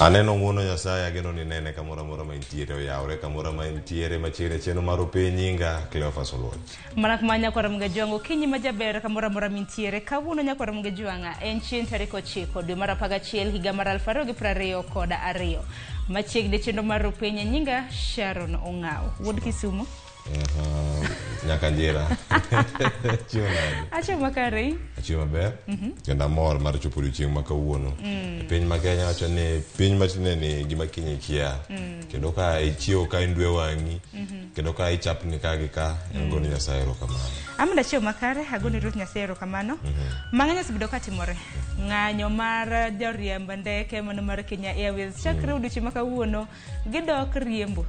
Aneno ng'uono Nyasaye ageno ni nene kamoro amora ma intiere oyawre kamoro ma intiere machiegni chenro mar opiny nyinga Cleophas Oluoch. Mana kuma nyakwar Mgejwang' okinyi ma jaber kamoro amora mintiere kawuono nyakwar Mgejwang' en chieng' tarik 9 dwe mar 11 higa mar 2022 machiegni chenro mar opiny nyinga Sharon Ong'aw wuod Kisumu. Nyaka njira. Chiemo nade? Achiewo makare. Achiewo maber. Kendo amor mar chopo odiochieng' ma kawuono. E piny ma Kenya wacho ni piny matinde ni gima kiny ikia. Kendo ka ichiewo ka indwe wang'i, kendo ka ichapni ka gi ka, en goni Nyasaye erokamano. Amina achiewo makare, agoni Ruoth Nyasaye erokamano. Mang'eny osebedo katimore. Ng'anyo mar joriemb ndeke mano mar Kenya Airways chakre odiochieng' ma kawuono gidok riembo.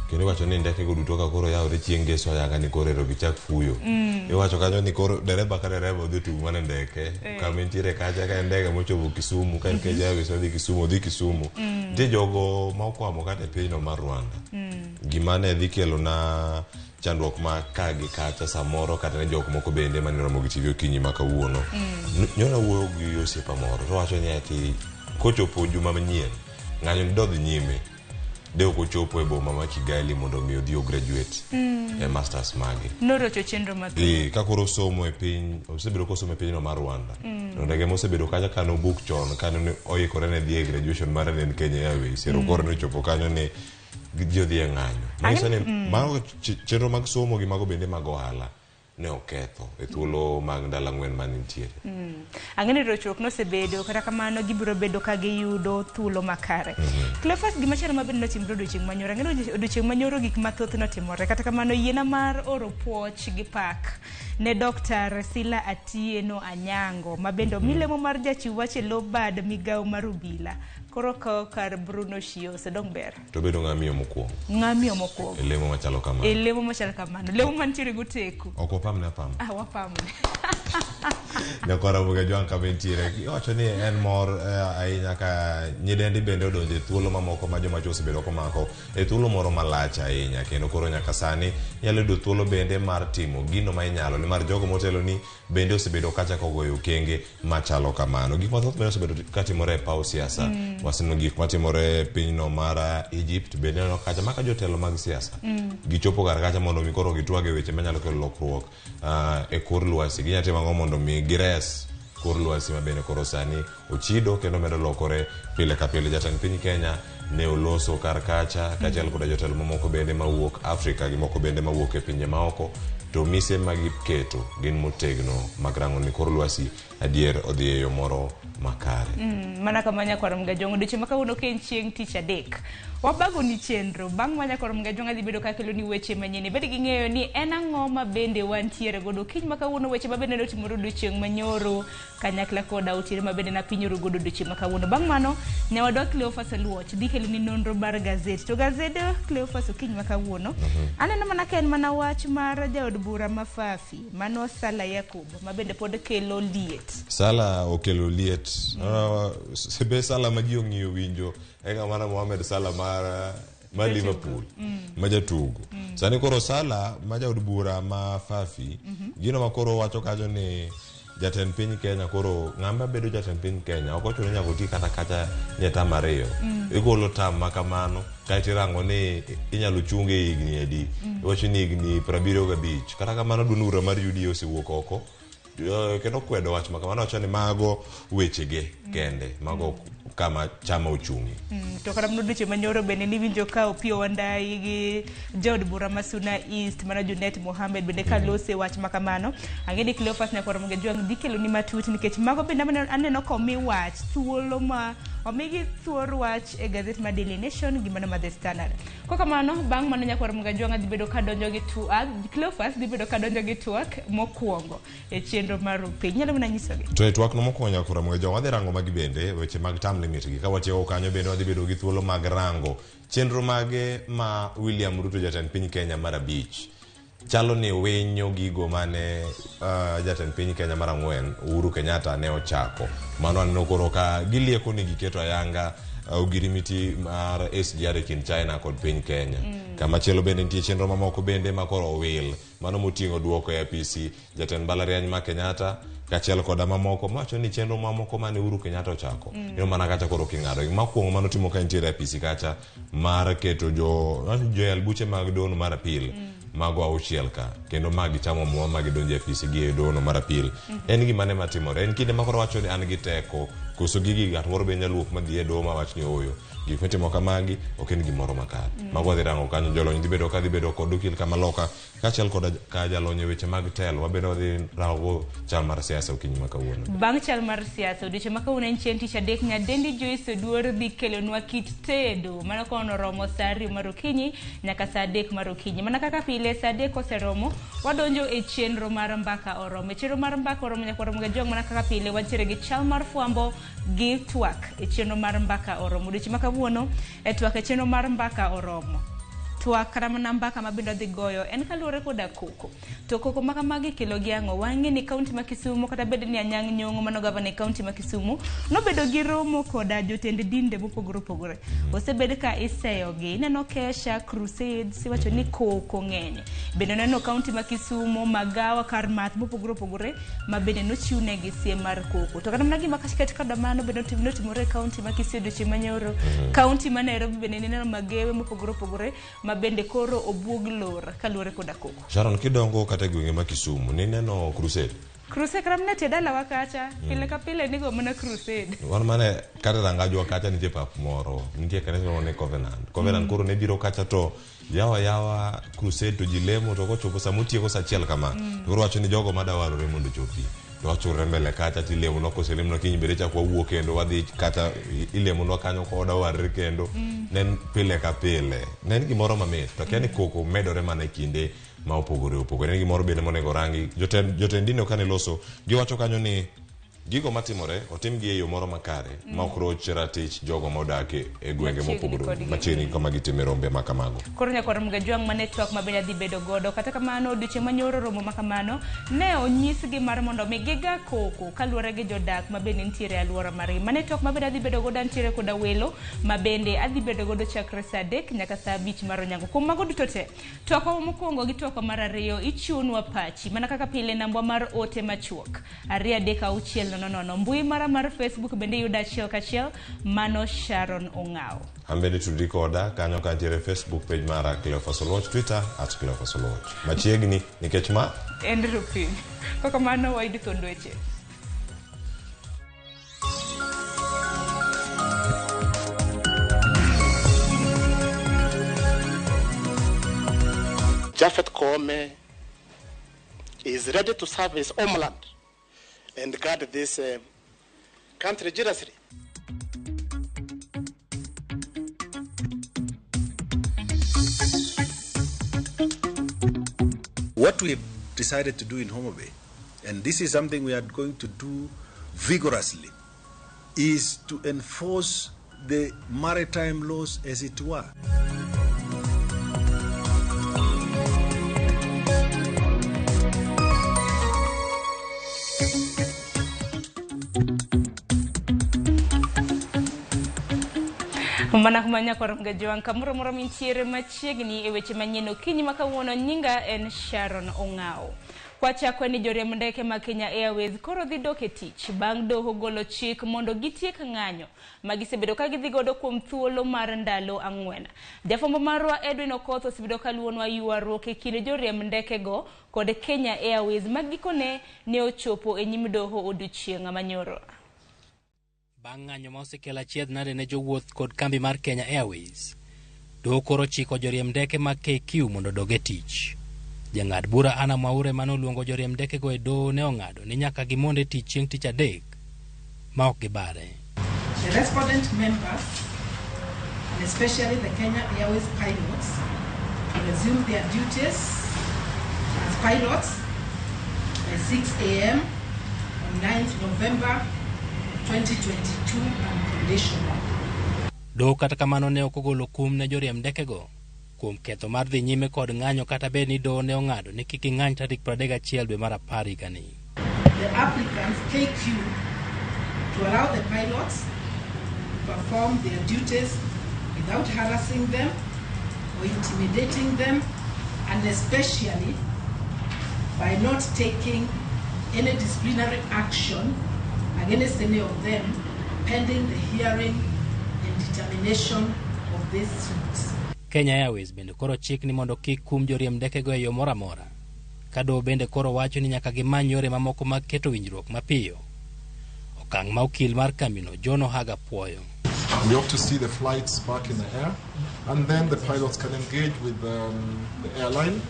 Kendo iwacho ni ndeke go duto ka koro yawore chieng' ngeso ayanga ni koro ero gichak fuyo. Iwacho kanyo ni koro dereba ka dereba odhi otugo mana e ndeke. Kama entiere kacha ka en ndege mochopo Kisumu, ka en Kenya Airways odhi Kisumu, odhi Kisumu. Nitie jogo ma okwamo kata e pinyno mar Rwanda. Gima ne dhi kelo na chandruok ma ka gi kacha samoro kata ne jok moko bende mane Ramogi TV okinyi ma kawuono. Nyoro awuoyo gi osiepa moro to owacho ni ati kochopo juma manyien ng'anyo ni dodhi nyime de ok ochopo e boma ma Kigali mondo mi odhi o graduate e masters mage. Norocho chenro mathoth. Ka koro osomo e piny, osebedo kosomo e pinyno mar Rwanda. To ndege mosebedo kacha ka nobuk chon ka ne oikore ne dhi e graduation mare ne en Kenya Airways. Ero koro nochopo kanyo ni ji odhi e ng'anyo. Manyiso ni mago chenro mag somo gi mago bende mag ohala ne oketho e thuolo mag ndalo ang'wen mane nitiere. Ang'e ni rochruok nosebedo kata kamano gibiro bedo ka giyudo thuolo makare. Cleophas gimachielo ma bende notimore odiochieng' manyoro. Ang'e ni odiochieng' manyoro gik mathoth notimore. Kata kamano yiena mar oro puoch gi pak ne Dr. Sila Atieno Anyango ma bende omi lemo mar jachiw wach e lo bad migawo mar obila. Koro okawo kar Bruno Shiose dong ber. To bedo ng'ama miyo mokwongo. Ng'ama miyo mokwongo. E lemo machalo kamano. E lemo machalo kamano. Lemo mantiere goteku. Ok wapamne apama. Ah, wapamne. Nyakwara Muga Jwang' kama entiere. Iwacho ni en mor ahinya ka nyidendi bende odonjo e thuolo mamoko ma joma chwo osebedo komako e thuolo moro malach ahinya kendo koro nyaka sani inyalo yudo thuolo bende mar timo gino ma inyalo nimar jogo moteloni bende osebedo kachako goyo okenge machalo kamano. Gik mathoth bende osebedo katimore e paw siasa. Waseneno gik matimore e pinyno mar Egypt bende aneno kacha maka jotelo mag siasa gichopo kar kacha mondo mi koro gitwag e weche manyalo kelo lokruok e kor lwasi. Ginyalo timo ang'o mondo mi gires kor lwasi ma bende koro sani ochido kendo medo lokore pile ka pile. Jatend piny Kenya ne oloso kar kacha kaachiel koda jotelo mamoko bende mawuok Afrika gi moko bende mawuok e pinje maoko to mise ma giketo gin motegno mag rango ni kor lwasi adier odhi e yo moro makare. Mana kama nyakwar Mgajwang' odiochieng' ma kawuono ka en chieng' tich adek. Wabagoni chenro bang' ma nyakwar Mgajwang' adhi bedo kakelo ni weche manyien. Ibed gi ng'eyo ni en ang'o ma bende wantiere godo kiny ma kawuono weche ma bende notimore odiochieng' manyoro kanyakla koda otieno ma bende napinyoru godo odiochieng' ma kawuono. Bang' mano, nyawadwa Cleophas Oluoch dhi keloni nonro mar gazet. To gazed Cleophas okinyi ma kawuono, aneno mana ka en mana wach mar jaod bura ma Fafi, mano Sala Yakub, ma bende pod kelo liet. Sala okelo liet. Be Sala ma ji ong'iyo winjo e ng'ama mana Mohamed Salah mar Liverpool ma jatugo. Sani koro Salah ma jaod bura ma Fafi, gino ma koro wacho kacho ni jatend piny Kenya koro ng'ama bedo jatend piny Kenya ok ochuno ni nyaka oti kata kacha nye tam ariyo. Igolo tam ma kamano kaeto irango ni inyalo chunge e higni adi. Iwacho ni higni 75. Kata kamano duond bura mar UDA osewuok oko kendo kwedo wach ma kamano wacho ni mago wechege kende mago ok kama chama ochung'ie. To kata mana odiochieng' manyoro bende niwinjo ka Opiyo Wandayi gi jaod bura ma Suna East mana Junet Mohamed bende ka lose wach ma kamano. Ang'e ni Cleophas Nyakwar Mgejwang' dhi kelo ni matut nikech mago bende aneno ka omi wach thuolo ma omigi thuor wach e gazet mar Daily Nation gi mano mar The Standard. Kokamano bang' mano Nyakwar Mgejwang' dhi bedo ka donjo gi twak, Cleophas dhi bedo ka donjo gi twak mokwongo e chenro mar piny. Inyalo mana nyisogi. To e twak no mokwongo Nyakwar Mgejwang' wadhi rango magi bende weche mag term limit gi. Ka watieko kanyo bende wadhi bedo gi thuolo mag rango chenro mage ma William Ruto jatend piny Kenya mar abich chalo ni winyo gigo mane jatend piny Kenya mar ang'wen Uhuru Kenyatta ne ochako. Mano aneno koro ka gilieko ni giketo ayanga ogirimiti mar SGR e kind China kod piny Kenya. Kamachielo bende nitie chenro mamoko bende ma koro owil mano moting'o duoko e apisi jatend mbalariany ma Kenyatta kaachiel koda mamoko mawacho ni chenro mamoko mane Uhuru Kenyatta ochako mm. mana kacha koro king'ado mokwongo manotimo ka entiere apisi kacha mar keto jo joyal buche mag dono mar apil mago auchiel ka kendo ma gichamo muma ma gidonjo e apisi gi e dono mar apil en gima ne matimore en kinde ma koro wacho ni an gi teko koso gigi ng'at moro be nyalo wuok madhi e doho mawach ni ooyo gik mitimo kamagi ok en gimoro makare mago wadhi rango kanyo jolony dhi bedo ka dhi bedo kod okil kamaloka kaachiel koda ka jalony e weche mag telo wabedo wadhi rango chal mar siasa okinyi ma kawuono. Bang' chal mar siasa odiochieng' ma kawuono en chieng' tich adek nyadendi Joyce Oduor dhi kelonwa kit tedo mano kono oromo saa ariyo mar okinyi nyaka saa adek mar okinyi. Mana kaka pile saa adek koseromo wadonjo e chenro mar mbaka oromo. E chenro mar mbaka oromo nyaka waromo ga jong mana kaka pile wantiere gi chal mar fwambo gi twak e chenro mar mbaka oromo. Odiochieng' ma kawuono e twak e chenro mar mbaka oromo. Twak kata mana mbaka ma bende wadhi goyo en kaluwore koda koko. To koko ma kamagi ikelo gi ang'o? Wang'e ni kaunti ma Kisumu kata bed ni Anyang' Nyong'o mano gavana e kaunti ma Kisumu nobedo gi romo koda jotend dinde mopogore opogore. Osebed ka iseyogi. Ineno kesha, crusades, iwacho ni koko ng'eny. Bende neno kaunti ma Kisumu, magawa, kar math mopogore opogore ma bende nochiwnegi siem mar koko. To kata mana gima ket koda mano bende notimore e kaunti ma Kisii odiochieng' manyoro. Kaunti ma Nairobi bende nineno magewe mopogore opogore ma bende koro obuog lor kaluwore koda koko. Sharon kidongo kata e gwenge ma Kisumu nineno crusade? Crusade kata mana tie dalawa kacha pile ka pile nigo mana crusade. Wan mane kata rangajwa kacha nitie pap moro nitie kanisa moro ni Covenant. Covenant koro ne biro kacha to yawa yawa crusade to ji lemo to kochopo sama otieko saa achiel kama to koro wacho ni jogo madawarore mondo ochopi to wachurre mbele kacha tilemonwa koselemnwa kiny bende chak wawuok kendo wadhi kata ilemonwa kanyo ka wadawarre kendo ne en pile ka pile ne en gimoro mamit to akia ni koko medore mana e kinde ma opogore opogore en gimoro bende monego rangi jotend jotend dino kane loso giwacho kanyo ni gigo matimore otimgi e yo moro makare ma ok roch ratich jogo modak e gwenge mopogore machiegni kama gitime rombe ma kamago. Koro nyakwar Mgajwang' mane twak ma bende dhi bedo godo. Kata kamano odiochieng' manyoro romo ma kamano ne onyisgi mar mondo mi giga koko kaluwore gi jodak ma bende nitiere e alwora margi. Mane twak ma bende adhi bedo godo antiere koda welo ma bende adhi bedo godo chakre saa adek nyaka saa abich mar onyango. Kuom mago duto te, twakwa mokwongo gi twakwa mar ariyo ichiwonwa pachi mana kaka pile nambwa mar ote machuok 23600. Mbui mara mar Facebook bende yuda achiel kachiel mano Sharon Ong'awo. An bende tudri koda kanyo ka ntiere Facebook page mara Cleophas Oluoch, Twitter at Cleophas Oluoch. Machiegni nikech ma en rupiny. Kaka mano wayud thond weche. Japhet Koome is ready to serve his homeland and guard this country jealously. What we've decided to do in Homabay, and this is something we are going to do vigorously, is to enforce the maritime laws as it were. Mana kuma nyakwar Mgajwang' kamoro amora mintiere machiegni e weche manyien okinyi ma kawuono nyinga en Sharon Ong'awo. Kwachako ni joriemb ndeke ma Kenya Airways koro dhi dok e tich bang' doho golo chik mondo gitiek ng'anyo ma gisebedo ka gidhi godo kuom thuolo mar ndalo ang'wen. Jafwambo marwa Edwin Okoth osebedo ka luwonwa ywaruok e kind joriemb ndekego kod Kenya Airways ma gikone ne ochopo e nyim doho odiochieng' manyoro. Bang' ng'anyo ma osekelo achiedh nade ne jowuoth kod kambi mar Kenya Airways, doho koro chiko joriemb ndeke mag KQ mondo odog e tich. Jang'ad bura Anna Mwaure mane oluongo joriemb ndekego e doho ne ong'ado ni nyaka gimond e tich chieng' tich adek ma ok gibare. The respondent members, and especially the Kenya Airways pilots, to resume their duties as pilots by 6 a.m. on 9th November 2022 unconditionally. Doho kata kamano ne ok ogolo kum ne joriemb ndekego kuom ketho mar dhi nyime kod ng'anyo kata bed ni doho ne ong'ado ni kik ging'any tarik 31 dwe mar apar higani. The applicants KQ to allow the pilots perform their duties without harassing them or intimidating them, and especially by not taking any disciplinary action against any of them pending the hearing and determination of these suits. Kenya Airways bende koro chik ni mondo kik kum joriemb ndekego e yo moro amora. Ka doho bende koro wacho ni nyaka gimany yore mamoko mag keto winjruok mapiyo. Okang' ma okil mar kambino John Ohaga puoyo. We hope to see the flights back in the air, and then the pilots can engage with the airline,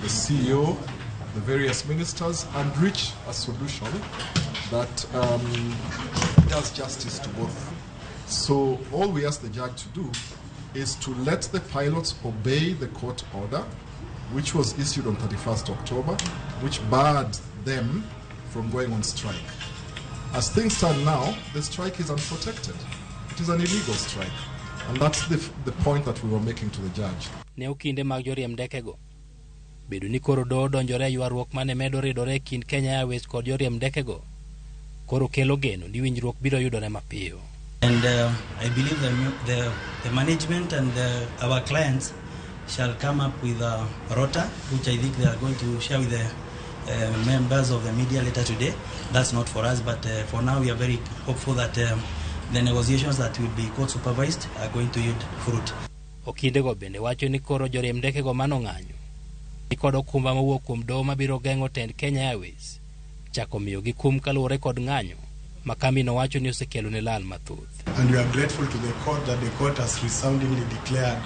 the CEO, the various ministers, and reach a solution that does justice to both. So all we ask the judge to do is to let the pilots obey the court order, which was issued on 31st October, which barred them from going on strike. As things stand now, the strike is unprotected. It is an illegal strike. And that's the point that we were making to the judge. Ne okinde mag joriemb ndekego. Bedo ni koro doho odonjore e ywaruok mane medo ridore e kind Kenya Airways kod joriemb ndekego, koro kelo geno ni winjruok biro yudore mapiyo. And I believe the management and our clients shall come up with a rota, which I think they are going to share with the members of the media later today. That's not for us, but for now we are very hopeful that the negotiations that will be court supervised are going to yield fruit. Okindego bende wacho ni koro joriemb ndekego manong'anyo ni kod okumba mowuok kuom doho mabiro geng'o tend Kenya Airways chako miyogi kum kaluwore kod ng'anyo ma kambino wacho ni osekelo ne lal mathoth. And we are grateful to the court that the court has resoundingly declared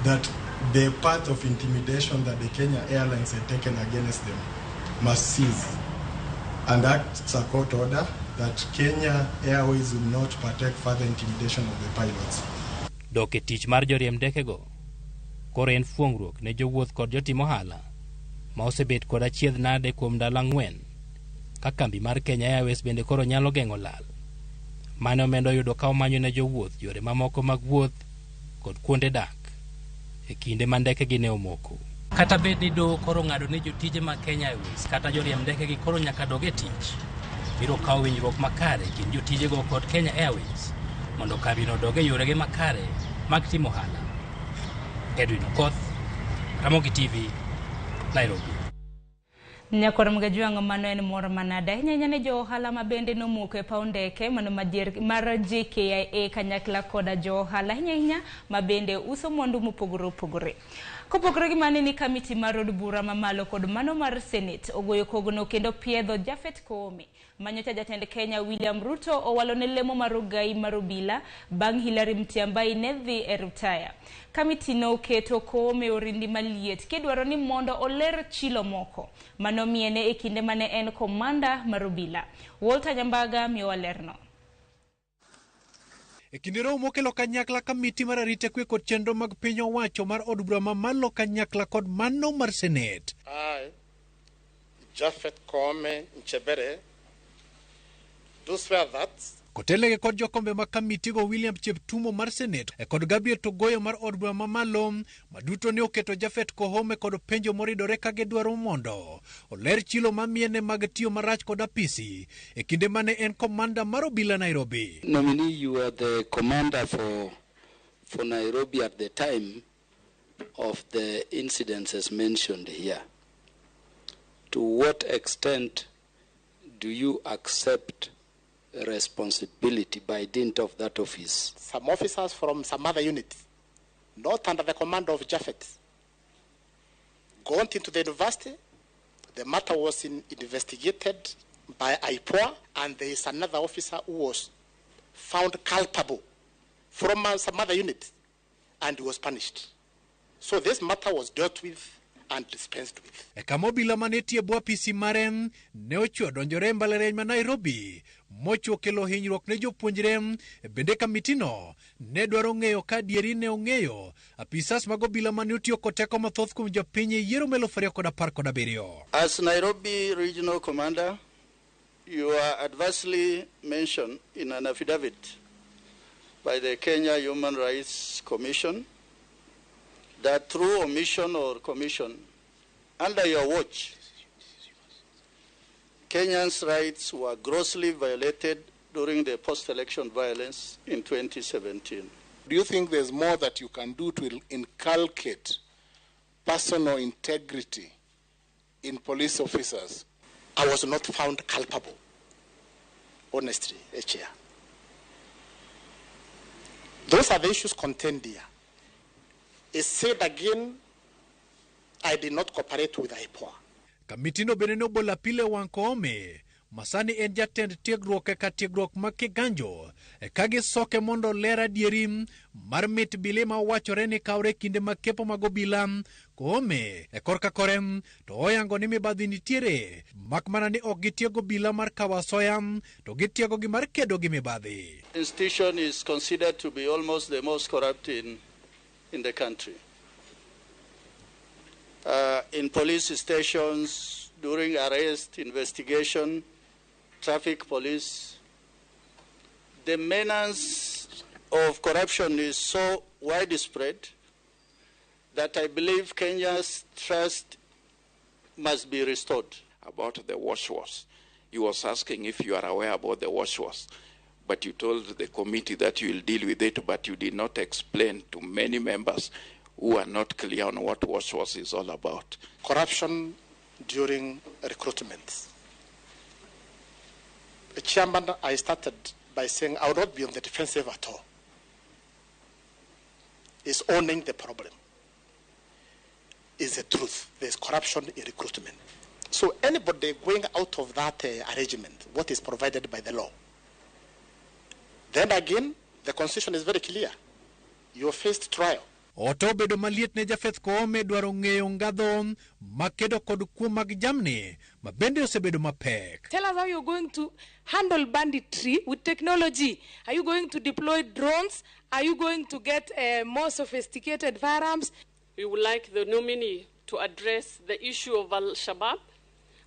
that the path of intimidation that the Kenya Airlines had taken against them must cease, and acts a court order that Kenya Airways will not partake further intimidation of the pilots. Dok e tich mar joriemb ndekego koro en fuong'ruok ne jowuoth kod jotim ohala ma osebet kod achiedh nade kuom ndalo 4 ka kambi mar Kenya Airways bende koro nyalo geng'o lal mane omenda oyudo ka omanyo ne jowuoth yore mamoko mag wuoth kod kuonde dak e kinde ma ndekegi ne omoko. Kata bed ni doho koro ng'ado ni jotije mag Kenya Airways kata joriemb ndekegi koro nyaka dog e tich, biro kawo winjruok makare kind jotijego kod Kenya Airways mondo kambino odog e yorege makare mag timo ohala. Edwin Okoth, Ramogi TV, Nairobi. Nyakwar Mgajwang' mano en mor manade ahinya ne jo ohala ma bende nomoko e paw ndeke mano mar JKIA kanyakla koda jo ohala ahinya ma bende uso mwandu mopogore opogore. Kopogore gi mano ni kamiti mar od bura mamalo kod mano mar Senate ogoyo kogno kendo piedho Japhet Koome manyocha jatend Kenya William Ruto owalo ne lemo mar ogai mar obila bang' Hillary Mutyambai ne dhi e rutaya. Kamiti no oketo Koome orindi maliet kidwaro ni mondo oler chilo moko manomiene e kinde mane en komanda mar obila. Walter Nyambaga miyowa lerno. E kinde romo mokelo kanyakla kamiti mar arita kwe kod chenro mag piny owacho mar od bura mamalo kanyakla kod mano mar Senate. I, Japhet Koome Nchebere, do swear that kotelnegi kod jokombe mag kamitigo William Cheptumo mar Senate kod Gabriel Togoyo mar od bura mamalo maduto ne oketo Japhet Koome kod penjo moridore ka gidwaro mondo oler chilo mamiene mag tiyo marach kod apisi e kinde mane en komanda mar obila Nairobi. Nominee, you were the commander for Nairobi at the time of the incidences mentioned here. To what extent do you accept responsibility by dint of that office? Some officers from some other units, not under the command of Japhet, gone into the university. The matter was investigated by IPOA, and there is another officer who was found culpable from some other unit and was punished. So this matter was dealt with and dispensed with. E kama obila mane tie bwo apisi mare ne ochwo donjore e mbalariany ma Nairobi mochwo kelo hinyruok ne jopuonjre. Bende kamitino ne dwaro ng'eyo ka adieri ne ong'eyo apisas mag obila mane otiyo kod teko mathoth kuom jopiny e yiero 2017. As Nairobi Regional Commander, you are adversely mentioned in an affidavit by the Kenya Human Rights Commission that through omission or commission, under your watch, Kenyans' rights were grossly violated during the post-election violence in 2017. Do you think there's more that you can do to inculcate personal integrity in police officers? I was not found culpable, honestly, Chair. Those are the issues contained here. It said again, I did not cooperate with IPOA. Kamitino bende nobolo apil e wang' Koome masani en jatend tiegruok e kar tiegruok ma Kiganjo ka gisoke mondo oler adieri mar mit bile ma wachore ni kawre kinde mag kepo mag obila. Koome e korka kore to oyango ni mibadhi nitiere mak mana ni ok gitiego obila mar kawo asoya to gitiegogi mar kedo gi mibadhi. Institution is considered to be almost the most corrupt in the country. In police stations, during arrest, investigation, traffic police, the menace of corruption is so widespread that I believe Kenya's trust must be restored. About the wash was, he was asking if you are aware about the wash was, but you told the committee that you will deal with it, but you did not explain to many members who are not clear on what wash was is all about. Corruption during recruitment. Chairman, I started by saying I will not be on the defensive at all. It's owning the problem. It's the truth. There's corruption in recruitment. So anybody going out of that arrangement, what is provided by the law. Then again, the constitution is very clear. You faced trial. Oto obedo maliet ne Japheth Koome dwaro ng'eyo ngadho makedo kod kuo mag jamni ma bende osebedo mapek. Tell us how you're going to handle banditry with technology. Are you going to deploy drones? Are you going to get more sophisticated firearms? We would like the nominee to address the issue of Al-Shabaab.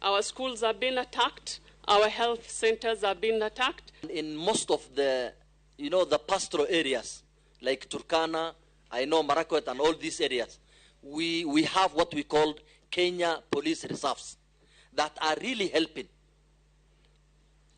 Our schools are being attacked. Our health centers are being attacked. In most of the, the pastoral areas, like Turkana, I know Marakwet and all these areas, we have what we call Kenya Police Reserves that are really helping.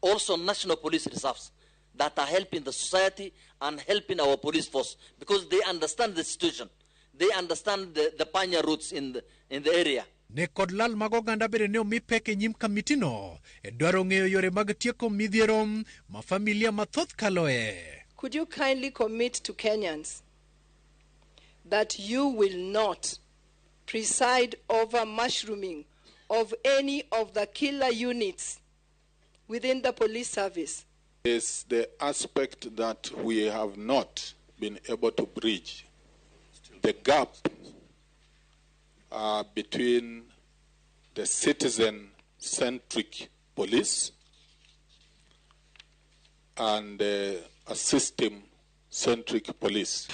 Also National Police Reserves that are helping the society and helping our police force because they understand the situation. They understand the pioneer routes in the area. Ne kod lal mag oganda bende ne omi pek e nyim kamitino e dwaro ng'eyo yore mag tieko midhiero ma familia mathoth kaloe. Could you kindly commit to Kenyans that you will not preside over mushrooming of any of the killer units within the police service? Is the aspect that we have not been able to bridge the gap between the citizen-centric police and a system-centric police.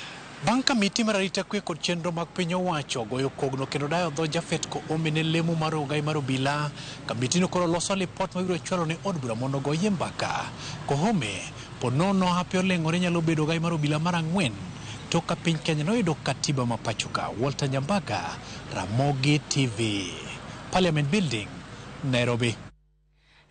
Bang' kamiti mar arita kwe kod chenro mag piny owacho goyo kogno kendo dayo dho Japheth Koome ne lemo mar ogai mar obila, kamitino koro loso lipot mabiro chwalo ne od bura mondo ogoye mbaka. Koome po nono hapi oleng'ore nyalo bedo ogai mar obila mar 4 tok ka piny Kenya noyudo katiba ma pacho ka. Walter Nyambaga, Ramogi TV, Parliament Building, Nairobi.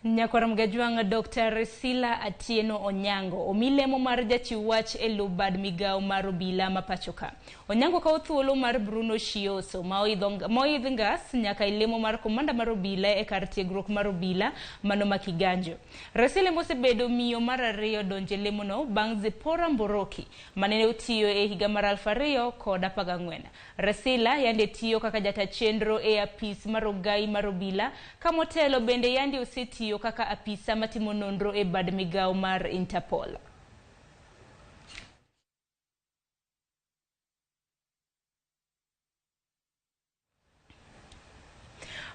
Nyakwar Mgajwang' Dr. Resila Atieno Onyango omi lemo mar jachiw wach e lo bad migawo mar obila ma pacho ka. Onyango kawo thuolo mar Bruno Shioso ma oidh ngas nyaka e lemo mar komanda mar obila e kar tiegruok mar obila mano ma Kiganjo. Resila mosebedo miyo mar 2 donjo e lemono bang' Zipporah Mboroki mane otiyo e higa mar 2014. Resila yande tiyo kaka jata chenro e apis mar ogai mar obila kamotelo bende yande osetiyo kaka apisa matimo nonro e bad migawo mar Interpol.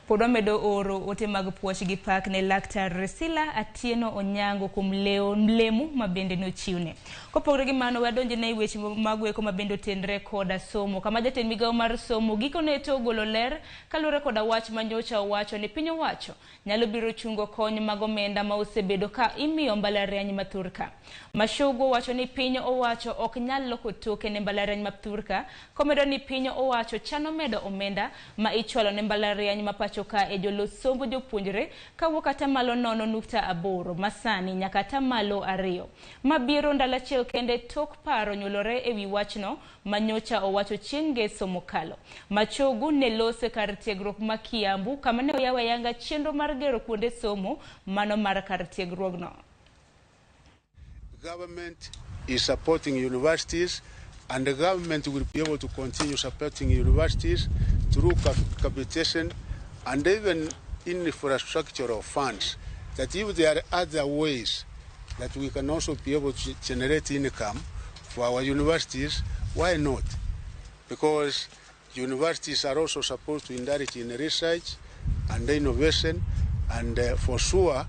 Pod wamedo oro ote mag puoch gi pak ne Laktar Resila Atieno Onyango kuom lemo ma bende nochiwne. Kopogore gi mano, wadonjo ne weche mag weko ma bende otenre koda somo, kama jatend migawo mar somo gikone to ogolo ler kaluwore koda wach ma nyocha owacho ni piny owacho nyalo biro chungo kony mag omenda ma osebedo ka imiyo mbalariany ma Thurka. Mashogo wacho ni piny owacho ok nyal loko toke ne mbalariany ma Thurka, komedo ni piny owacho chano medo omenda ma ichwalo ne mbalariany ma pacho pacho ka e jolos sombo jopuonjre kawuok 0.8% masani nyaka 2%. Mabiro ndalo achiel kende tok paro nyuolore ewi wachno manyocha owacho chieng' ngeso mokalo. Machogu ne lose kar tiegruok ma Kiambu kama ne oyawo ayanga chenro mar gero kuonde somo mano mar kar tiegruogno. Government is supporting universities, and the government will be able to continue supporting universities through capitation and even infrastructural funds. That if there are other ways that we can also be able to generate income for our universities, why not? Because universities are also supposed to indulge in research and innovation, and for sure,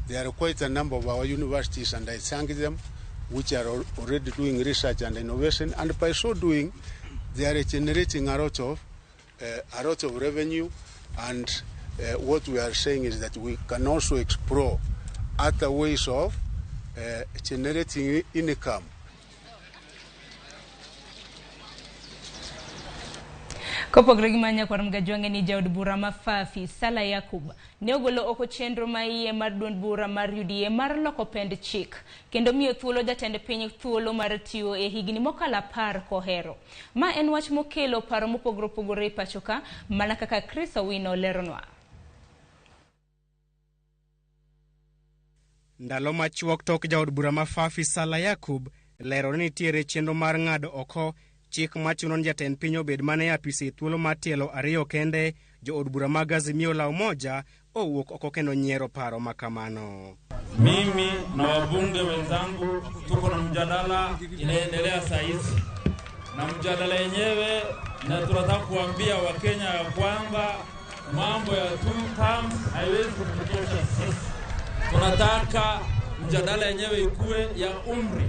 there are quite a number of our universities, and I thank them, which are already doing research and innovation, and by so doing, they are generating a lot of revenue. And what we are saying is that we can also explore other ways of generating income. Kopogore gi manya kwar mgajwange ni jaod bura ma Fafi Sala Yakub ne ogolo oko chenro ma iye mar duond bura mar UDA mar loko pend chik kendo miyo thuolo jatend piny thuolo mar tiyo e higni mokalo 10 kohero. Ma en wach mokelo paro mopogore opogore e pacho ka mana kaka Chris Owino leronwa. Ndalo machuok tok jaod bura ma Fafi Sala Yakub lero ni nitiere chenro mar ng'ado oko chik machuno ni jatend piny obed mana e apisi thuolo mar tielo 2 kende, jood bura mag Azimio la Umoja owuok oko kendo nyiero paro makamano. Mimi na wabunge wenzangu tuko na mjadala inaendelea saa hizi, na mjadala yenyewe na tunataka kuambia Wakenya ya kwamba mambo ya two terms haiwezi kututosha sisi. Tunataka mjadala yenyewe ikue ya umri,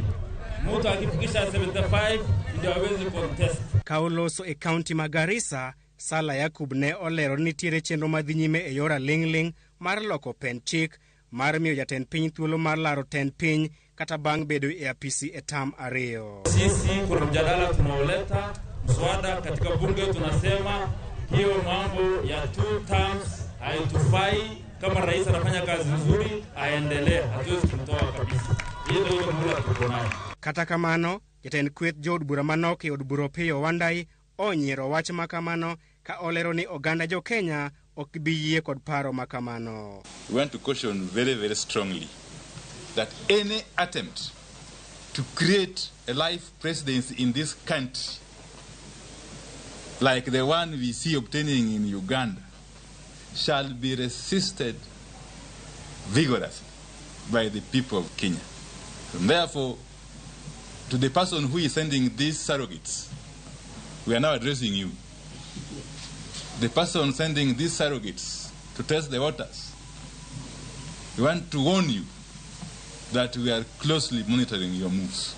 mtu akifikisha 75 ndio aweze contest. Kauloso e county ma Garissa, Sala Yakub ne olero ni nitiere chenro madhi nyime e yor aling'ling' mar loko pend chik mar miyo jatend piny thuolo mar laro tend piny kata bang' bedo e apisi e tam 2. Sisi kuna mjadala tunaoleta mswada katika bunge, tunasema hiyo mambo ya two terms haitufai. Kama rais anafanya kazi nzuri aendelee, hatuwezi kumtoa kabisa. Hiyo ndio mula tuko nayo. Kata kamano, jatend kweth jood bura manok e od bura Opiyo Wandayi onyiero wach makamano ka olero ni oganda jo Kenya ok bi yie kod paro makamano. We want to caution very, very strongly that any attempt to create a life presidency in this country, like the one we see obtaining in Uganda, shall be resisted vigorously by the people of Kenya. And therefore, to the person who is sending these surrogates, we are now addressing you. The person sending these surrogates to test the waters, we want to warn you that we are closely monitoring your moves,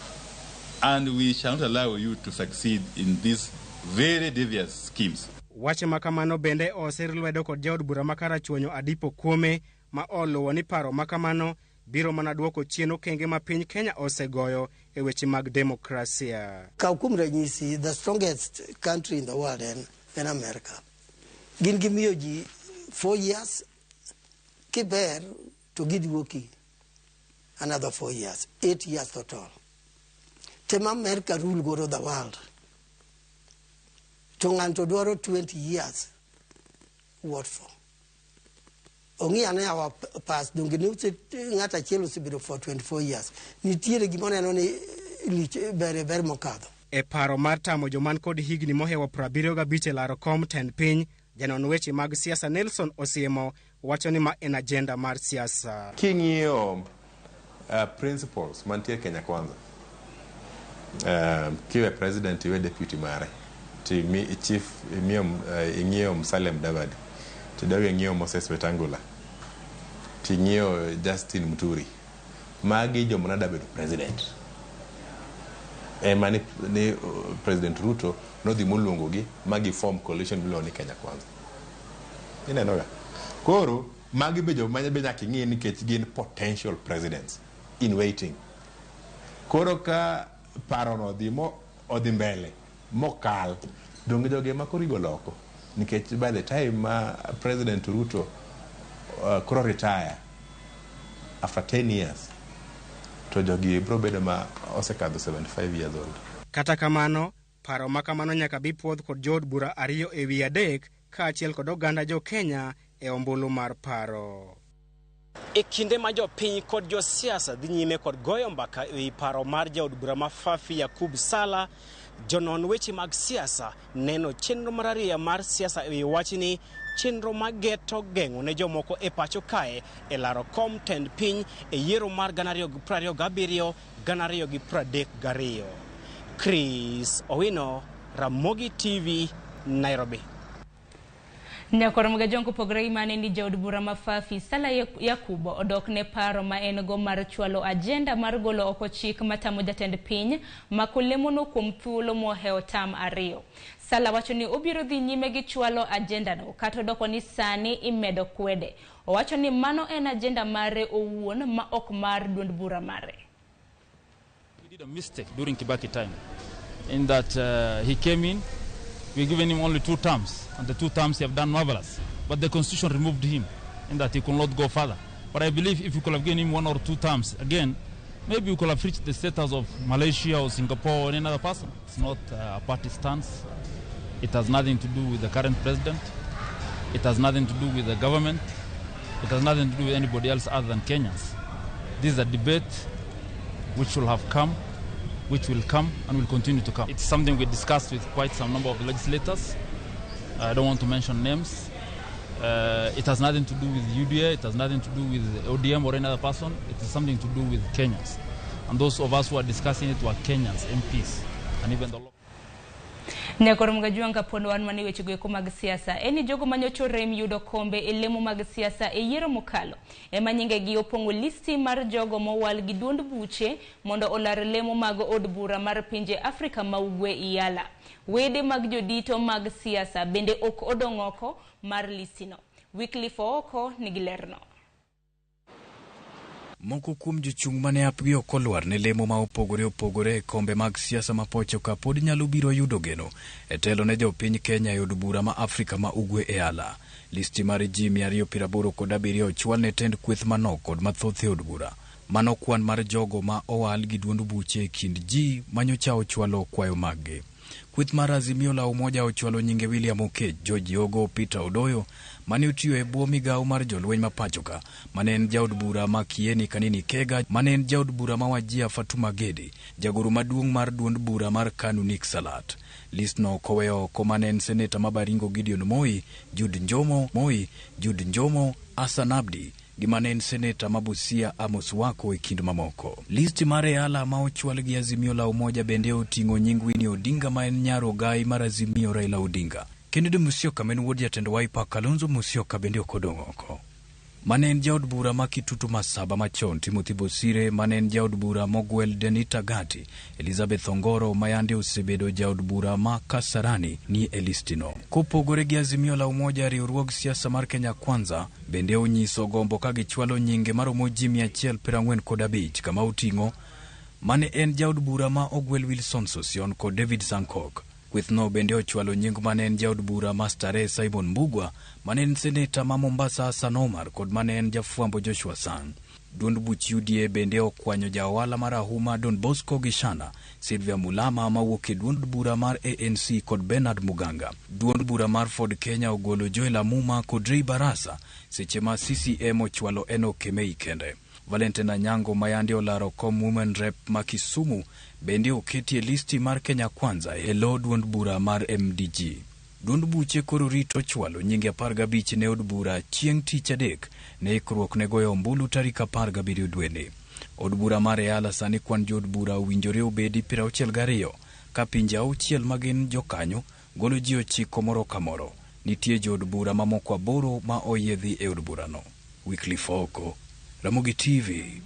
and we shall not allow you to succeed in these very devious schemes. Wach makamano bende osir lwedo kod jaod bura ma Karachuonyo Adipo Kuome ma oluwo ni paro makamano biro mana duoko chien okenge ma piny Kenya osegoyo e weche mag demokrasia. Kaw kuom ranyisi, the strongest country in the world en America. Gin gimiyo ji 4 years, kiber to giduoki another 4 years, 8 years total. Tema America rule godo the world. To ng'anto dwaro 20 years, what for? Ong'i ane our past, donge ne ng'at achiel osebedo for 24 years. Nitiere gima oneno ni lich ber mokadho. E paro mar tamo joman kod higni mohewo 75 e laro kom tend piny, janon weche mag siasa Nelson Osiemo wacho ni ma en agenda mar siasa. King'iyo principles mantie Kenya Kwanza, kiwe president iwe deputy mare, chief ing'iyo Musalia Mudavadi, tidawi ing'iyo Moses Wetangula, ting'iyo Justin Muturi, magi joma nada bedo president. Ema ni President Ruto nodhi moluongogi magi form coalition miluongo ni Kenya Kwanza. Ineno ga? Koro magi be joma be nyaka ing'i nikech gin potential presidents in waiting. Koro ka parono odhi mbele mokal, donge jogi ema koro igolo oko. Nikech by the time ma President Ruto koro retire after 10 years, to jogi biro bedo ma osekadho 75 years old. Kata kamano, paro ma kamano nyaka bi puodh kod jood bura 2 e wi 3 kaachiel kod oganda jo Kenya e ombulu mar paro. E kinde ma jopiny kod josiasa dhi nyime kod goyo mbaka e wi paro mar jaod bura ma Fafi Yakub Sala, jonon weche mag siasa neno chenro mar ariyo mar siasa e wi wachni, chenro mageto geng'o ne jomoko e pacho kae e laro kom tend piny e yiero mar 2027 2032. Chris Owino, Ramogi TV, Nairobi. Nyakwar Mgajong kopogore gi mane ni jaod bura ma Fafi Sala Yakubo odok ne paro ma en go mar chwalo agenda mar golo oko chik matamo jatend piny mako lemono kuom thuolo mohewo tam 2. Sala wacho ni obiro dhi nyime gi chwalo agenda no kata odoko ni sani imedo kwede. Owacho ni mano en agenda mare owuon ma ok mar duond bura mare. He did a mistake during Kibaki time in that he came in. We've given him only 2 terms, and the 2 terms he have done marvelous. But the constitution removed him in that he could not go further. But I believe if you could have given him 1 or 2 terms again, maybe we could have reached the status of Malaysia or Singapore or any other person. It's not a party stance. It has nothing to do with the current president. It has nothing to do with the government. It has nothing to do with anybody else other than Kenyans. This is a debate which will have come, which will come and will continue to come. It's something we discussed with quite some number of legislators. I don't want to mention names. It has nothing to do with UDA, it has nothing to do with ODM or any other person. It is something to do with Kenyans. And those of us who are discussing it were Kenyans, MPs, and even the law. Nyakwar Mgajuang kapondo wan mane weche goeko mag siasa eni jogo manyocho rem yudo kombe e lemo mag siasa e yiero mokalo ema nyingegi opong'o listi mar jogo mowal gi duond buche mondo olar lemo mag od bura mar pinje Afrika ma Ugwe Iyala. Wede mag jodito mag siasa bende ok odong' oko mar listino. Wycliffe Ooko nigi lerno. Moko kuom jochung' mane apgi ok olwar ne lemo ma opogore opogore e kombe mag siasa ma pacho ka pod nyalo biro yudo geno e telo ne jopiny Kenya e od bura ma Afrika ma Ugwe EALA. Listi mar ji 287 ochwal ne tend kweth manok kod mathoth e od bura. Mano kwan mar jogo ma owal gi duond buche e kind ji manyocha ochwalo kwayo maggi. Kweth mar Azimio la Umoja ochwalo nyinge William Okech, George Yogo, Peter Odoyo mane otiyo e bwo migawo mar jolweny ma pacho ka, mane en jaod bura ma Kieni Kanini Kega, mane en jaod bura ma Wajia Fatuma Gedi, jagoro maduong' mar duond bura mar KANU Nick Salat. Listno koweyo oko mane en seneta ma Baringo Gideon Moi, Jude Njomo, Hassan Abdi gi mane en seneta ma Busia Amos Wako e kind mamoko. Listi mar EALA ma ochwal gi Azimio la Umoja bende oting'o nying Winnie Odinga ma en nyar ogai mar Azimio Raila Odinga. Kennedy Musyoka ma en wuod jatend Wiper Kalonzo Musyoka bende ok odong' oko. Mane en jaod bura ma Kitutu Masaba machon Timothy Bosire, mane en jaod bura mogwel Denita Gati, Elizabeth Ongoro ma yande osebedo jaod bura ma Kasarani ni e listino. Kopogore gi Azimio la Umoja, riwruog siasa mar Kenya Kwanza bende onyiso gombo ka gichwalo nyinge maromo ji 145 kama oting'o mane en jaod bura ma ogwel Wilson Sosion kod David Sankok. Kwethno bende ochwalo nying mane en jaod bura ma Starehe Simon Mbugua, mane en seneta ma Mombasa Hassan Omar kod mane en jafwambo Joshua Sang. Duond buch UDA bende okwanyo jaohala marahuma Don Bosco Gishana, Sylvia Mulama mawuok e duond bura mar ANC kod Bernard Muganga. Duond bura mar Ford Kenya ogolo Joel Amuma kod Ray Barasa, seche ma CCM ochwalo Enock Kemei kende. Valentine Anyango mayande olaro kom Women Rep ma Kisumu bende oketi e listi mar Kenya Kwanza e lo duond bura mar MDG. Duond buche koro rito chwalo nyinge 15 ne od bura chieng' tich adek ne ikruok ne goyo ombulu tarik 17 dweni. Od bura mar EALA sani kwan jood bura owinjore obedi 62 ka pinje 6 magin jokanyo golo ji 9 moro ka moro. Nitie jood bura mamoko 8 ma oyiedhi e od burano. Wycliffe Ooko, Ramogi TV.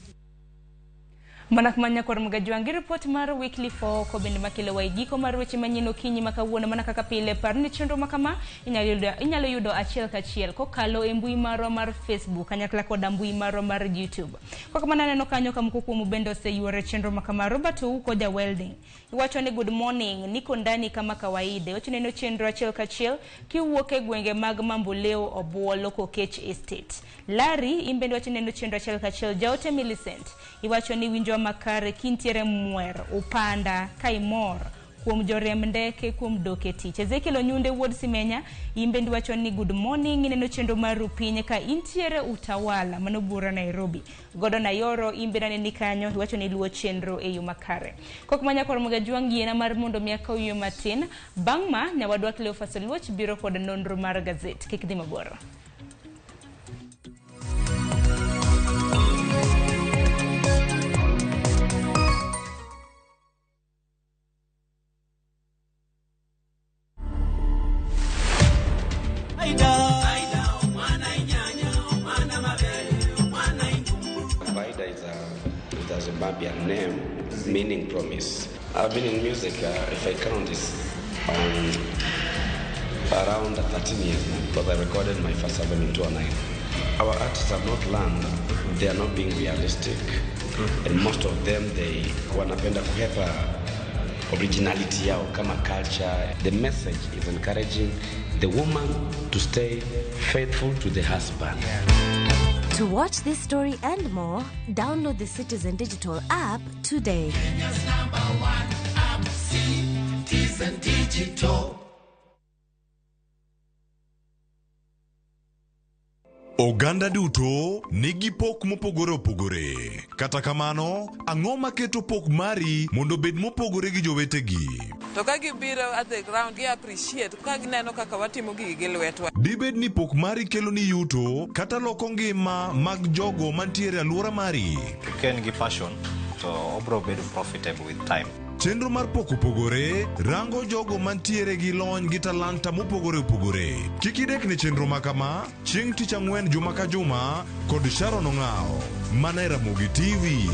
Mana kuma nyakwar Mgajwang' gi ripot mar Weekly 4 ko bende makelo wa e giko mar weche manyien okinyi ma kawuono. Mana kaka pile, par ni chenro ma kama inyalo yudo achiel kachiel kokalo e mbui marwa mar Facebook kanyakla koda mbui marwa mar YouTube. Kaka mana aneno kanyo ka moko kuomu bende oseyuoro chenro ma kama. Robert Ouko ja welding iwacho ni good morning, niko ndani kama kawaida. Iwacho neno chenro achiel kachiel kiwuok e gwenge mag Mamboleo, Obuolo, Kokech Estate. Larry in bende iwacho neno chenro achiel kachiel. Jaote Millicent iwacho ni winjo makare kintiere Mwer Upanda ka imor kuom joriemb ndeke kuom dok e tich. Ezekiel Onyunde wuod Simenya in bende iwacho ni good morning, ineno chenro mar Rupiny ka intiere Utawala mano bura Nairobi. Gordon Ayoro in bende aneni kanyo iwacho ni iluwo chenro e yo makare. Kok ma nyakwar Mgajwang' yiena mar mondo mi akaw yueyo matin. Bang' ma nyawadwa Cleophas Oluoch biro kod nonro mar gazet. Kik dhi mabor. Paida is a Zimbabwean name meaning promise. I've been in music, if I count this, around 13 years now, because I recorded my first album in 2009. Our artists have not learned, they are not being realistic, and most of them, they wanapenda kuhepa originality yao kama culture. The message is encouraging the woman to stay faithful to the husband. To watch this story and more, download the Citizen Digital app today. Kenya's number one app, Citizen Digital. Oganda duto nigi pok mopogore opogore. Kata kamano, ang'o maketo pok mari mondo obed mopogore gi jowetegi? To ka gibiro at the ground, gi appreciate ka gineno kaka watimo gigi gi lwetwa. Dibed ni pok mari kelo ni yuto kata loko ngima mag jogo mantiere e alwora mari? Ka en gi passion to obro bedo profitable with time. Chenro mar pok opogore rango jogo mantiere gi lony gi talanta mopogore opogore. Kik idek ne chenro ma kama chieng' tich ang'wen juma ka juma kod Sharon Ong'awo mana e Ramogi TV.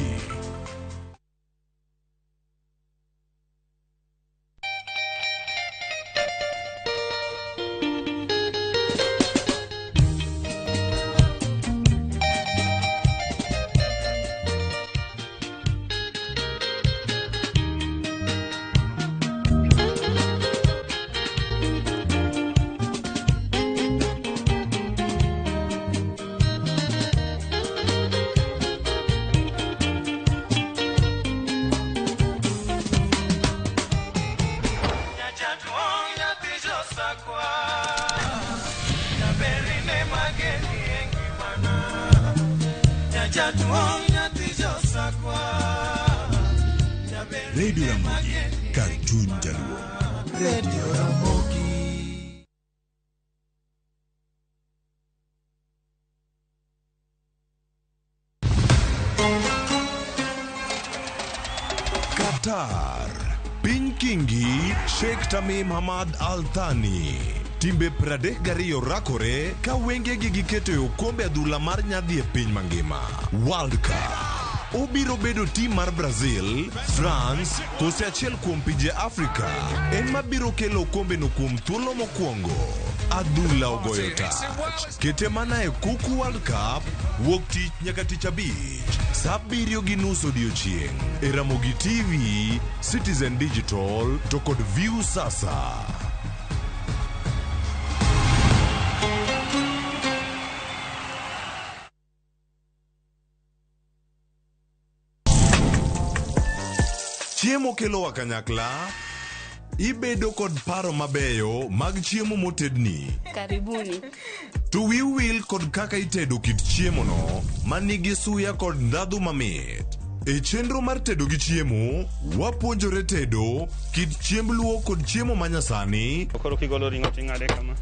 Radio Ramogi, kar chuny jaluo. Radio Ramogi. Qatar, piny Kingi, Sheikh Tamim Hamad Al Thani. Timbe 32 rakore ka wengegi giketo e okombe adhula mar nyadhi e piny mangima. World Cup. Obiro bedo tim mar Brazil, France, kose achiel kuom pinje Afrika ema biro kelo okombeno kuom thuolo mokwongo. Adhula ogoyo tach. Kete mana e Kuku World Cup wuok tich nyaka tich abich saa 7:30 odiochieng' e Ramogi TV, Citizen Digital to kod View Sasa. Chiemo kelowa kanyakla, ibedo kod paro mabeyo mag chiemo motedni. Karibuni. To wiu wil kod kaka itedo kit chiemono manigi suya kod ndhadhu mamit. E chenro mar tedo gi chiemo, wapuonjore tedo kit chiemb luo kod chiemo manyasani. Koro kigolo ring'o ting'ade kama.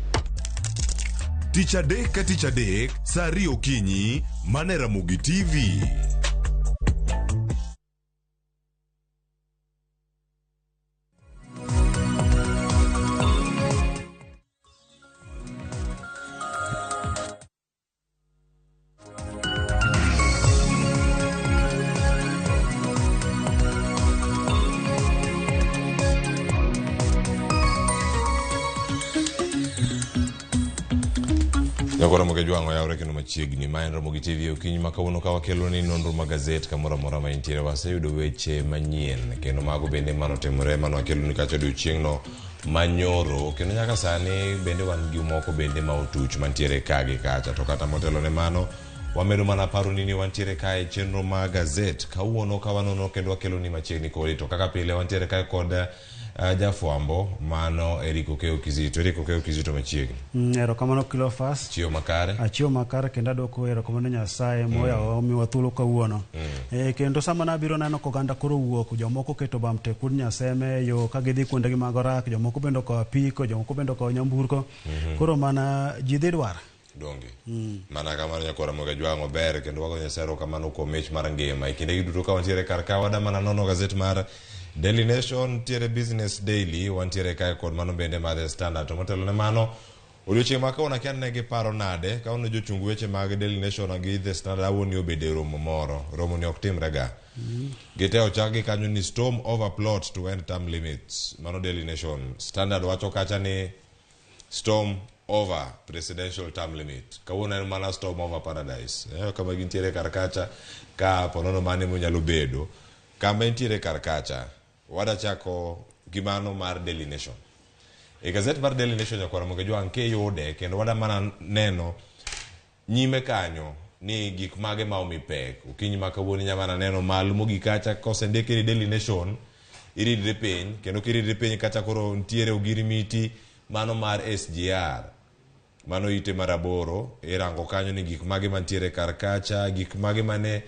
Tich adek ka tich adek, saa 2 okinyi, mana e Ramogi TV. Nyakoro Ramogi Jwang' oyawre kendo machiegni ma en Ramogi TV okinyi ma kawuono ka wakelo ni nonro mag gazet kamoro amora ma intiere waseyudo weche manyien kendo mago bende manotimore mano wakelo ni kacha odiochieng'no manyoro kendo nyaka sani bende wan gi moko bende ma otuch mantiere ka gi kacha to kata motelo ne mano wamedo mana paro ni ni wantiere kae e chenro mag gazet kawuono ka wanono kendo wakelo ni machiegni kodi to kaka pile wantiere kae kod jafwambo mano Eric Okeyo Kizito. Eric Okeyo Kizito machiegni. Erokamano Cleophas. Chiwo makare. Achiwo makare kendo adwoko erokamano Nyasaye moyawo omiwa thuolo kawuono. Kendo sama nabiro neno ka oganda koro wuok, jomoko oketo bam te kuond Nyaseme e yo ka gidhi kuondegi mag orak, jomoko bende okawo apiko, jomoko bende okawo nyamburko. Koro mana ji dhi dwar. Donge. Mana kamano nyakwara Ramogi Ajwang' ober kendo wago Nyasaye erokamano kuom mich mar ngima. E kindegi duto ka wantiere kar ka wada mana nono gazet mar Daily Nation, nitiere Business Daily, wantiere kae kod mano bende mar The Standard. To motelo ne mano, odiochieng' ma kawuono akia ne giparo nade, kawuono jochung weche mag Daily Nation gi The Standard awuon ni obedo e romo moro. Romo ni ok timre ga. Gite ochak gi kanyo ni storm over plot to end term limits. Mano Daily Nation. Standard wacho kacha ni storm over presidential term limit. Kawuono en mana storm over paradise. Kama gintiere kar kacha, ka ponono mane monyalo bedo. Kama entiere kar kacha, wadachako gi mano mar Daily Nation. E gazet mar Daily Nation nyakwar Ramogi Ajwang' kiyude kendo wada mana neno nyime kanyo ni gik mage ma omi pek. Okinyi ma kawuono inya mana neno malo mogik kacha kosendiki ni Daily Nation, iridri piny, kendo kiridri piny kacha koro nitiere ogirimiti mano mar SGR. Mano ite mar 8, irango kanyo ni gik mage mantiere kar kacha, gik mage mane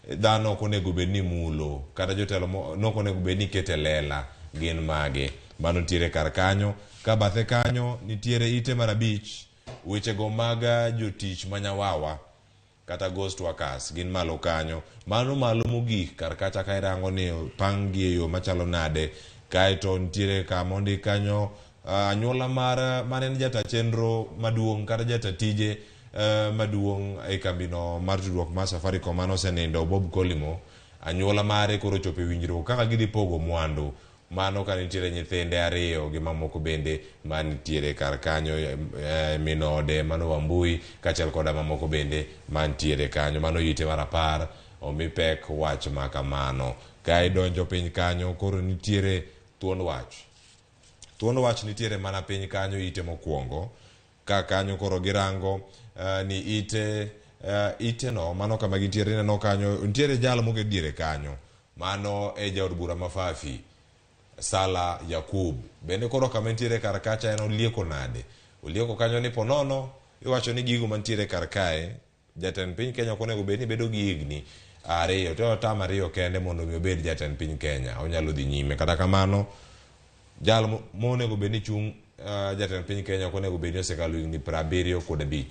dhano ok onego bed ni mulo, kata jotelo nok onego bed ni kete lela, gin mage. Mano nitiere kar kanyo. Ka bathe kanyo nitiere ite mar 5, wechego mag jotich manyawawa kata ghost workers gin malo kanyo. Mano malo mogik kar kacha ka irango ni opang gi e yo machalo nade. Kaeto nitiere kama ondik kanyo anyuola mar mane en jata chenro maduong' kata jata tije maduong' e kambino mar tudruok mar Safaricom mane osenindo Bob Collymore. Anyuola mare koro ochopo e winjruok kaka gidhi pogo mwandu. Mano ka nitiere nyithinde 2 gi mamoko bende mantiere kar kanyo, min ode mano Wambui kaachiel koda mamoko bende mantiere kanyo. Mano ite mar 10 omi pek wach ma kamano. Ka idonjo piny kanyo koro nitiere thuond wach. Thuond wach nitiere mana piny kanyo ite mokwongo. Ka kanyo koro girango ni ite no mano kama gintiere ineno kanyo nitiere jal moket diere kanyo. Mano e jaod bura ma Fafi Sala Yakub. Bende koro kama nitiere kar kacha en olieko nade? Olieko kanyo ni ponono iwacho ni gigo mantiere kar kae jatend piny Kenya ok onego bed ni bedo gi higni 2 to tam 2 kende mondo mi obed jatend piny Kenya. Onyalo dhi nyime. Kata kamano jal monego bed ni chung' jatend piny Kenya ok onego bed ni osekalo higni 75.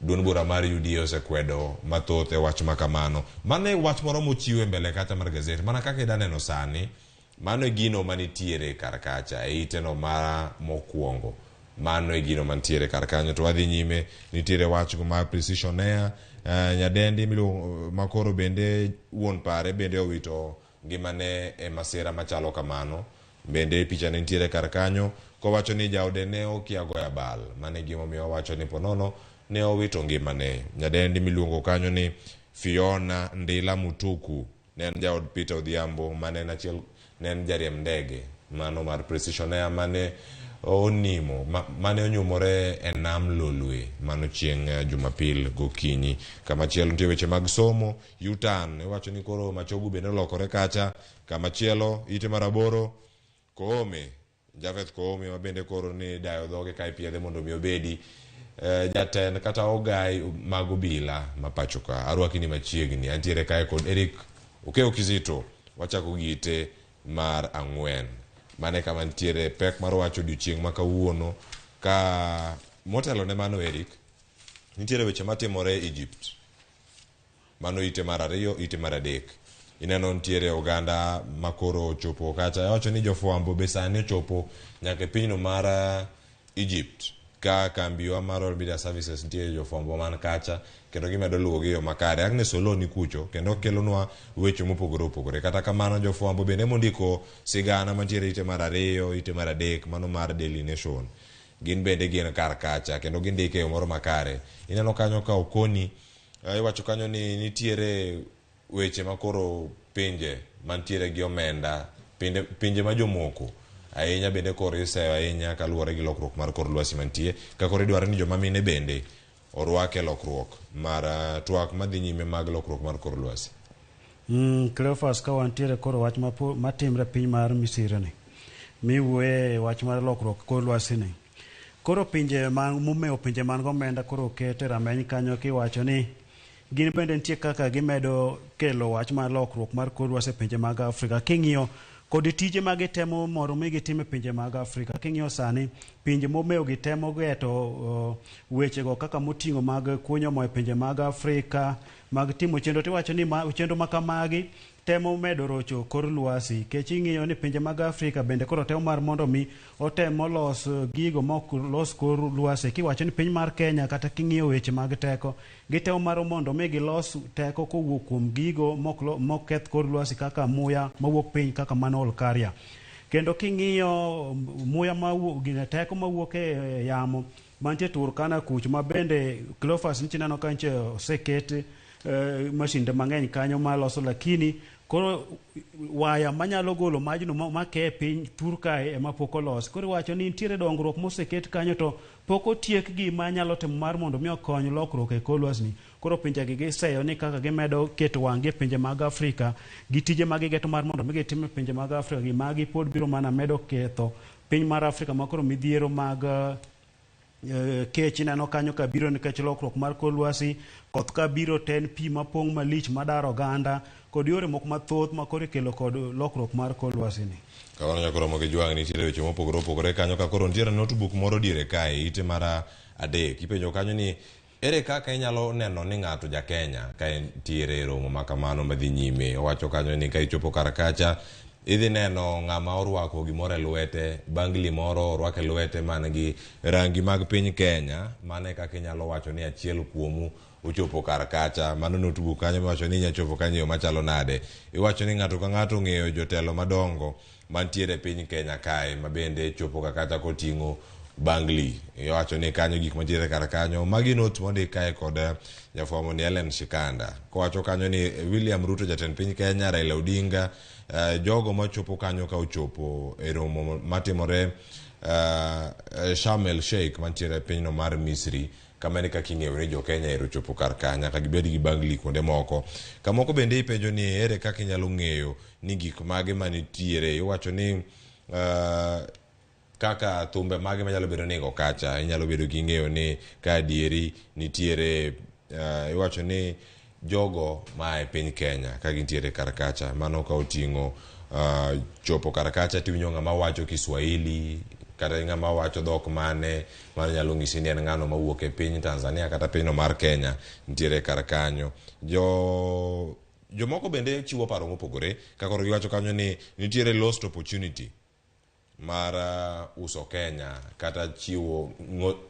Duond bura mar UDA osekwedo mathoth e wach ma kamano. Mano e wach moro mochiw e mbele kacha mar gazet. Mana kaka ida neno sani, mano e gino manitiere kar kacha e iteno ma mokwongo. Mano e gino mantiere kar kanyo. To wadhi nyime, nitiere wach mar Precision Air, nyadendi miluongo makoro bende wuon pare bende owito ngimane e masira machalo kamano. Bende picha ne nitiere kar kanyo kowacho ni jaode ne okia goyo abal. Mano e gimomiyo owacho ni ponono ne owito ngimane. Nyadendi miluongo kanyo ni Fiona Ndila Mutuku ne en jaod Peter Odhiambo mane en achiel, ne en jariemb ndege mano mar Precision Air mane onimo, mane onyumore e nam Lolwe mano chieng' Jumapil gokinyi. Kamachielo nitie weche mag somo, U-turn iwacho ni koro Machogu bende olokore kacha. Kamachielo ite mar 8 Koome, Japheth Koome ma bende koro ni dayo dhoge ka ipiedhe mondo mi obedi jatend kata ogai mag obila ma pacho ka. Arwaki ni machiegni. Antiere kae kod Eric Okeyo Kizito. Wachako gi ite mar 4. Mane kama nitiere pek mar wacho odiochieng' ma kawuono. Ka motelo ne mano Eric, nitiere weche matimore Egypt. Mano ite mar 2, ite mar 3. Ineno nitiere oganda makoro ochopo kacha. Iwacho ni jofwambo be sani ochopo nyaka e pinyno mar Egypt. Ka kambiwa mar Royal Media Services nitie jofwambo man kacha kendo gimedo luwo gi yo makare. Agnes Oloo ni kucho kendo kelonwa weche mopogore opogore. Kata kamano jofwambo bende mondiko sigana mantiere ite mar 2, ite mar 3, mano mar Daily Nation. Gin bende gin kar kacha kendo gindike e yo moro makare. Ineno kanyo ka okoni iwacho kanyo ni nitiere weche ma koro pinje mantiere gi omenda, pinde, pinje ma jomoko ahinya bende koro iseyo ahinya kaluwore gi lokruok mar kor lwasi mantie ka koro idwaro ni joma mine bende orwak e lokruok mar twak madhi nyime mag lokruok mar kor lwasi. Cleophas, ka wantiere koro wach matimre piny mar Misri ni miwuoye wach mar lokruok kor lwasi ni. Koro pinje man momewo, pinje man gomenda koro oket e rameny kanyo kiwacho ni gin bende nitie kaka gimedo kelo wach mar lokruok mar kor lwasi e pinje mag Afrika. King'iyo kod tije ma gitemo mondo mi gitim e pinje mag Afrika. King'iyo sani pinje momewo gi temo geto wechego kaka moting'o mag kunyo mo e pinje mag Afrika, mag timo chenro, tiwacho ni chenro ma kamagi temo medo rocho kor lwasi. Kech ing'iyo ni pinje mag Afrika bende koro temo mar mondo mi otem olos gigo mok los kor lwasi. Kiwacho ni piny mar Kenya kata king'iyo weche mag teko, gitemo mar mondo mi gilos teko kowuok kuom gigo mok keth kor lwasi kaka muya mawuok piny kaka mano Olkaria. Kendo king'iyo muya mawuok, gine teko mawuok e yamo mantie Turkana kuch, ma bende Cleophas nitie neno ka nitie oseket masinde mang'eny kanyo maloso, lakini koro waya manyalo golo majno make e piny thur kae ema pok olos. Koro iwacho ni nitiere dongruok moseket kanyo to pok otiek gima nyalo timo mar mondo mi okony lokruok e kor lwasi ni. Koro pinjegi giseyo ni kaka gimedo keto wang'gi e pinje mag Afrika gi tije ma gigeto mar mondo mi gitim e pinje mag Afrika gi magi pod biro mana medo ketho piny mar Afrika ma koro midhiero mag kech ineno kanyo ka biro nikech lokruok mar kor lwasi, koth ka biro to en pi mapong' malich madaro oganda kod yore moko mathoth ma koro ikelo kod lokruok mar kor lwasi ni. Kamano nyaka romo gi jwang' nitiere weche mopogore opogore kanyo ka koro nitiere notebook moro diere kae ite mar 3 ipenjo kanyo ni ere kaka inyalo neno ni ng'ato ja Kenya ka entiere e romo ma kamano madhi nyime. Owacho kanyo ni ka ichopo kar kacha idhi neno ng'ama orwako gimoro e lwete, bangli moro orwako e lwete man gi rangi mag piny Kenya. Mano e kaka inyalo wacho ni achiel kuomu ochopo kar kacha. Mano notebook kanyo miwacho ni inya chopo kanyo e yo machalo nade. Iwacho ni ng'ato ka ng'ato ong'eyo jotelo madongo mantiere e piny Kenya kae ma bende chopo ka kacha koting'o bangli. Iwacho ni kanyo gik mantiere kar kanyo. Magi notes mondik kae kod jafwambo ni Ellen Shikanda. Kowacho kanyo ni William Ruto jatend piny Kenya, Raila Odinga, jogo machopo kanyo ka ochopo e romo matimore Sharm el Sheikh mantiere e pinyno mar Misri. Kama en kaka ing'eyo ni jo Kenya ero chopo kar ka nyaka gibed gi bangli kuonde moko. Kamoko bende ipenjo ni ere kaka inyalo ng'eyo ni gik mage manitiere. Iwacho ni kaka thumbe mage manyalo bedo ni igo kacha, inyalo bedo gi ng'eyo ni ka adieri nitiere iwacho ni jogo ma e piny Kenya ka gintiere kar kacha. Mano ka oting'o chopo kar kacha tiwinjo ng'ama wacho Kiswahili kata ng'ama wacho dhok mane mano nyalo nyisi ni en ng'ano mawuok e piny Tanzania kata pinyno mar Kenya nitiere kar kanyo. Jomoko bende chiwo paro mopogore ka koro giwacho kanyo ni nitiere lost opportunity mar uso Kenya kata chiwo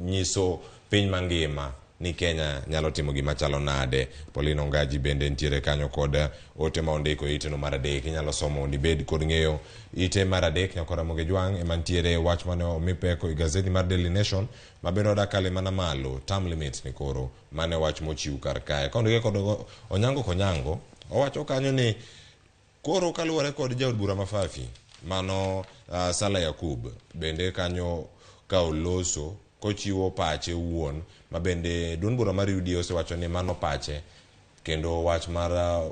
nyiso piny mangima ni Kenya nyalo timo gima chalo nade. Pauline Ongaji bende nitiere kanyo kod ote ma ondiko e iteno mar 3. Inyalo somo mondo ibed kod ng'eyo ite mar 3. Nyakora Ramogi Jwang' ema nitiere wach mane omi pek e gazeti mar Daily Nation ma bende odakale mana malo term limits ni koro mane wach mochiw kar kae. Kondike kod Onyango Konyango owacho kanyo ni koro kaluwore kod jaod bura ma Fafi mano Sala Yakub bende kanyo ka oloso kochiwo pache wuon ma bende duond bura mar UDA osewacho ni mano pache kendo wach mar